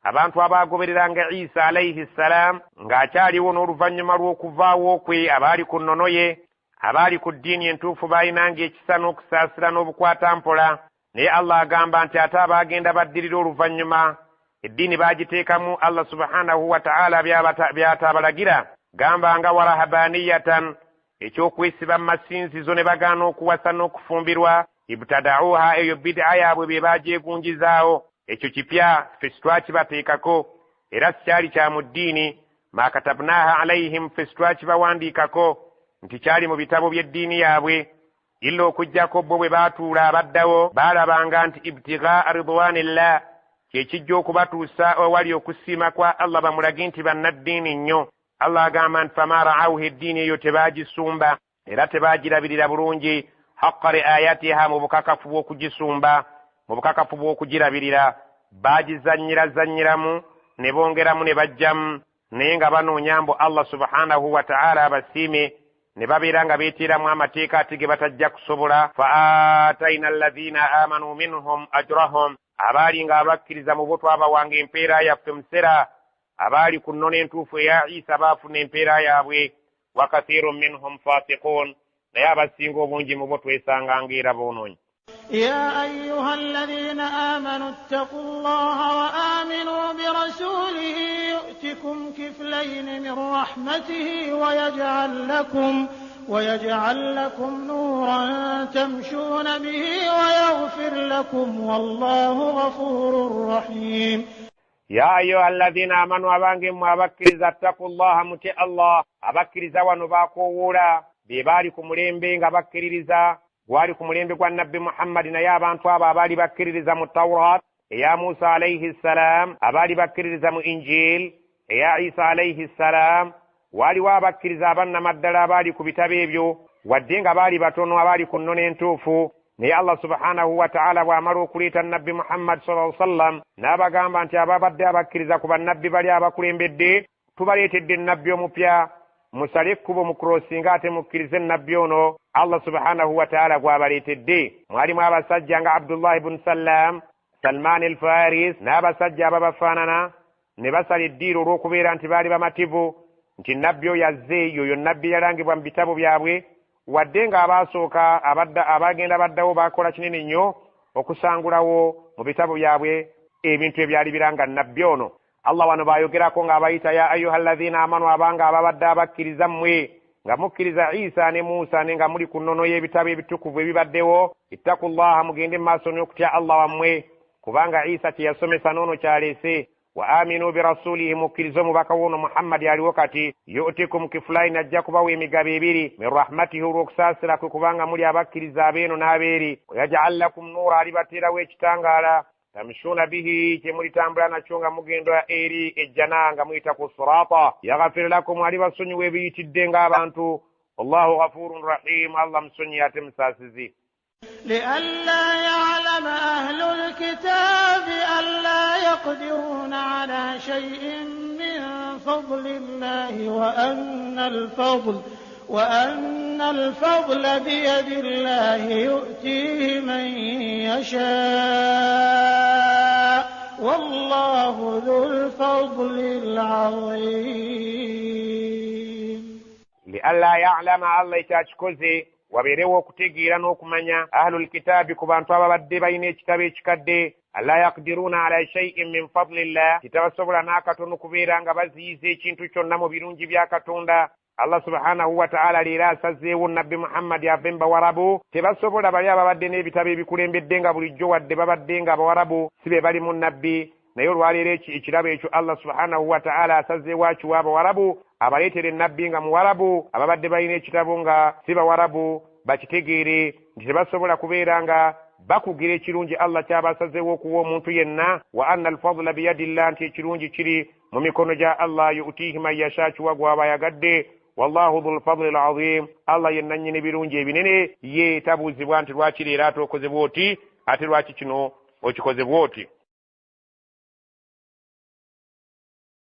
Abantu abaagobereranga Isa alaihi ssalam ng'akyaliwo n'oluvannyuma lw'okuvaawo kwe, abaali ku nnono ye, abaali ku ddiini entuufu, baalinanga ekisa n'okusaasira n'obukwatampola. Naye Allah agamba nti ate abaagenda baddirira oluvannyuma, eddiini baagiteekamu Allah subhanahu wa ta'ala by'ataabalagira, gamba nga warahabaniyatan. Ekyokwesiba mu masinzizo ne bagaana okuwasa n'okufumbirwa, ibtadauha, eyo bid'a yaabwe bye baagyegunjizaawo. Ekyo kipya, ffe sitwakibateekako era sikyali kya mu ddiini. Ma katabnaha alaihim, ffe sitwakibawandiikako nti kyali mu bitabo by'eddiini yaabwe, illa okuggyako bo bwe baatuula abaddawo baalabanga nti ibtigaa ridwanillah kye kijja okubatuusa ewali okusiima kwa Allah, bamulage nti bannaddiini nnyo. Allah agamba nti fama ra'awuha, eddiini eyo tebaagisumba era tebaagirabirira bulungi, haqqa riayatiha, mu bukakafu bw'okugisumba, mu bukakafu bw'okugirabirira. Baagizanyirazanyiramu ne bongeramu ne bajjamu, naye nga banoonya mbu Allah subhanahu wa ta'ala abasiime, ne babeera nga beeteeramu amateeka ate ge batajja kusobola. Fa ataina alladhina amanu minhum ajrahum, abaali nga abakkiriza mu bo twabawanga empeera yaffe musera. Abaali ku nnono entuufu eya Isa baafuna empeera yaabwe. Wa kathirun minhum fasiqun, naye abasinga obungi mu bo twesanganga era boonoonyi. يا أيها الذين آمنوا اتقوا الله وآمنوا برسوله يؤتكم كفلين من رحمته ويجعل لكم نورا تمشون به ويغفر لكم والله غفور رحيم. Ya ayuha alladhina amanu, abange mmwe abakkiriza, attaqullaha, mutye Allah. Abakkiriza wano bakoowoola be baali ku mulembe nga bakkiririza, gwali ku mulembe gwa Nabbi Muhammadi, naye abantu abo abaali bakkiririza mu Tawrat eya Musa alaihi ssalam, abaali bakkiririza mu Injil eya Isa alaihi ssalam, waaliwo abakkiriza abannamaddala abaali ku bitabo ebyo, wadde nga baali batono abaali ku nnono entuufu. Naye Allah subhanahu wa ta'ala bw'amala okuleeta Nabbi Muhammad sallallahu alaihi wasallam n'abagamba nti ababadde abakkiriza ku bannabbi bali abakulembedde, tubaleetedde ennabbi omupya, musale ekkubo mukurosinga ate mukkirize ennabbi ono Allah subhanahu wa ta'ala gw'abaleetedde. Mwalimu abasajja nga Abdullahi ibn Salam, Salman al Faris n'abasajja ababafaanana, ne basala eddiiro olw'okubeera nti baali bamativu nti nabbi oyo azze, yoyo nabbi yalangibwa mu bitabo byabwe, wadde ng'abaasooka abagenda baddawo baakola kinene nnyo okusangulawo mu bitabo byabwe ebintu ebyali biranga nabbi ono. Allah wano baayogerako ng'abayita ya ayuha alladhina amanu, abanga ababadde abakkiriza mmwe nga mukkiriza Isa ne Musa ne nga muli ku nnono y'ebitabo ebitukuvu ebibaddewo, ittaqullaha, mugende mu maaso n'okutya Allah wammwe, kubanga Isa kye yasomesa n'ono kyaleese. Wa aminu birasulihi, mukkirize omubaka w'ono Muhammadi aliwo kati. Yu'tikum kifulaini, ajja kubawa emigabo ebiri, min rahmatihi, olw'okusaasira kwe, kubanga muli abakkiriza abeeno n'abeeri. Wayaj'al lakum nuura, alibateerawo ekitangaala, tamshuuna bihi, kye mulitambula nakyo nga mugenda eri ejjana nga muyita ku sirata. Yaghfir lakum, alibasonyiwa ebiyitidde ng'abantu. Wallahu ghafurun rahim, Allah musonyiyi ate musaasizi. لئلا يعلم أهل الكتاب ألا يقدرون على شيء من فضل الله وأن الفضل بيد الله يؤتيه من يشاء والله ذو الفضل العظيم. لئلا يعلم الله kyakikoze wabeerewo okutegeera n'okumanya ahlul kitaabi ku bantu ababadde balina ekitabo ekikadde, alla yaqdiruuna ala shay'in min fadlillah, titabasobola n'akatono kubeera nga baziyiza ekintu kyonna mu birungi bya Katonda. Allah subhanahu wa ta'ala leero asazeewo Nabbi Muhammadi ave mu Bawarabu. Tebasobola bali ababadde n'ebitabo ebikulembedde nga bulijjo wadde babadde nga Abawarabu si be bali mu Nabbi, naye olwaleero ekirabo ekyo Allah subhanahu wa ta'ala asazeewo akiwa Abawarabu, abaleetere Nabbi nga Muwarabu. Ababadde balina ekitabo nga si Bawarabu bakitegeere nti tebasobola kubeera nga bakugira ekirungi Allah ky'abasazeewo okuwa omuntu yenna. Wa anna alfadla biyadillah, nti ekirungi kiri mu mikono gya Allah, yu'tihi man yasha, kiwa gw'aba ayagadde. Wallahu dhul fadli al-azim, Allah ye nannyini birungi ebinene, ye tabuuzibwa nti lwaki leero ate okoze bw'oti, ate lwaki kino okikoze bw'oti.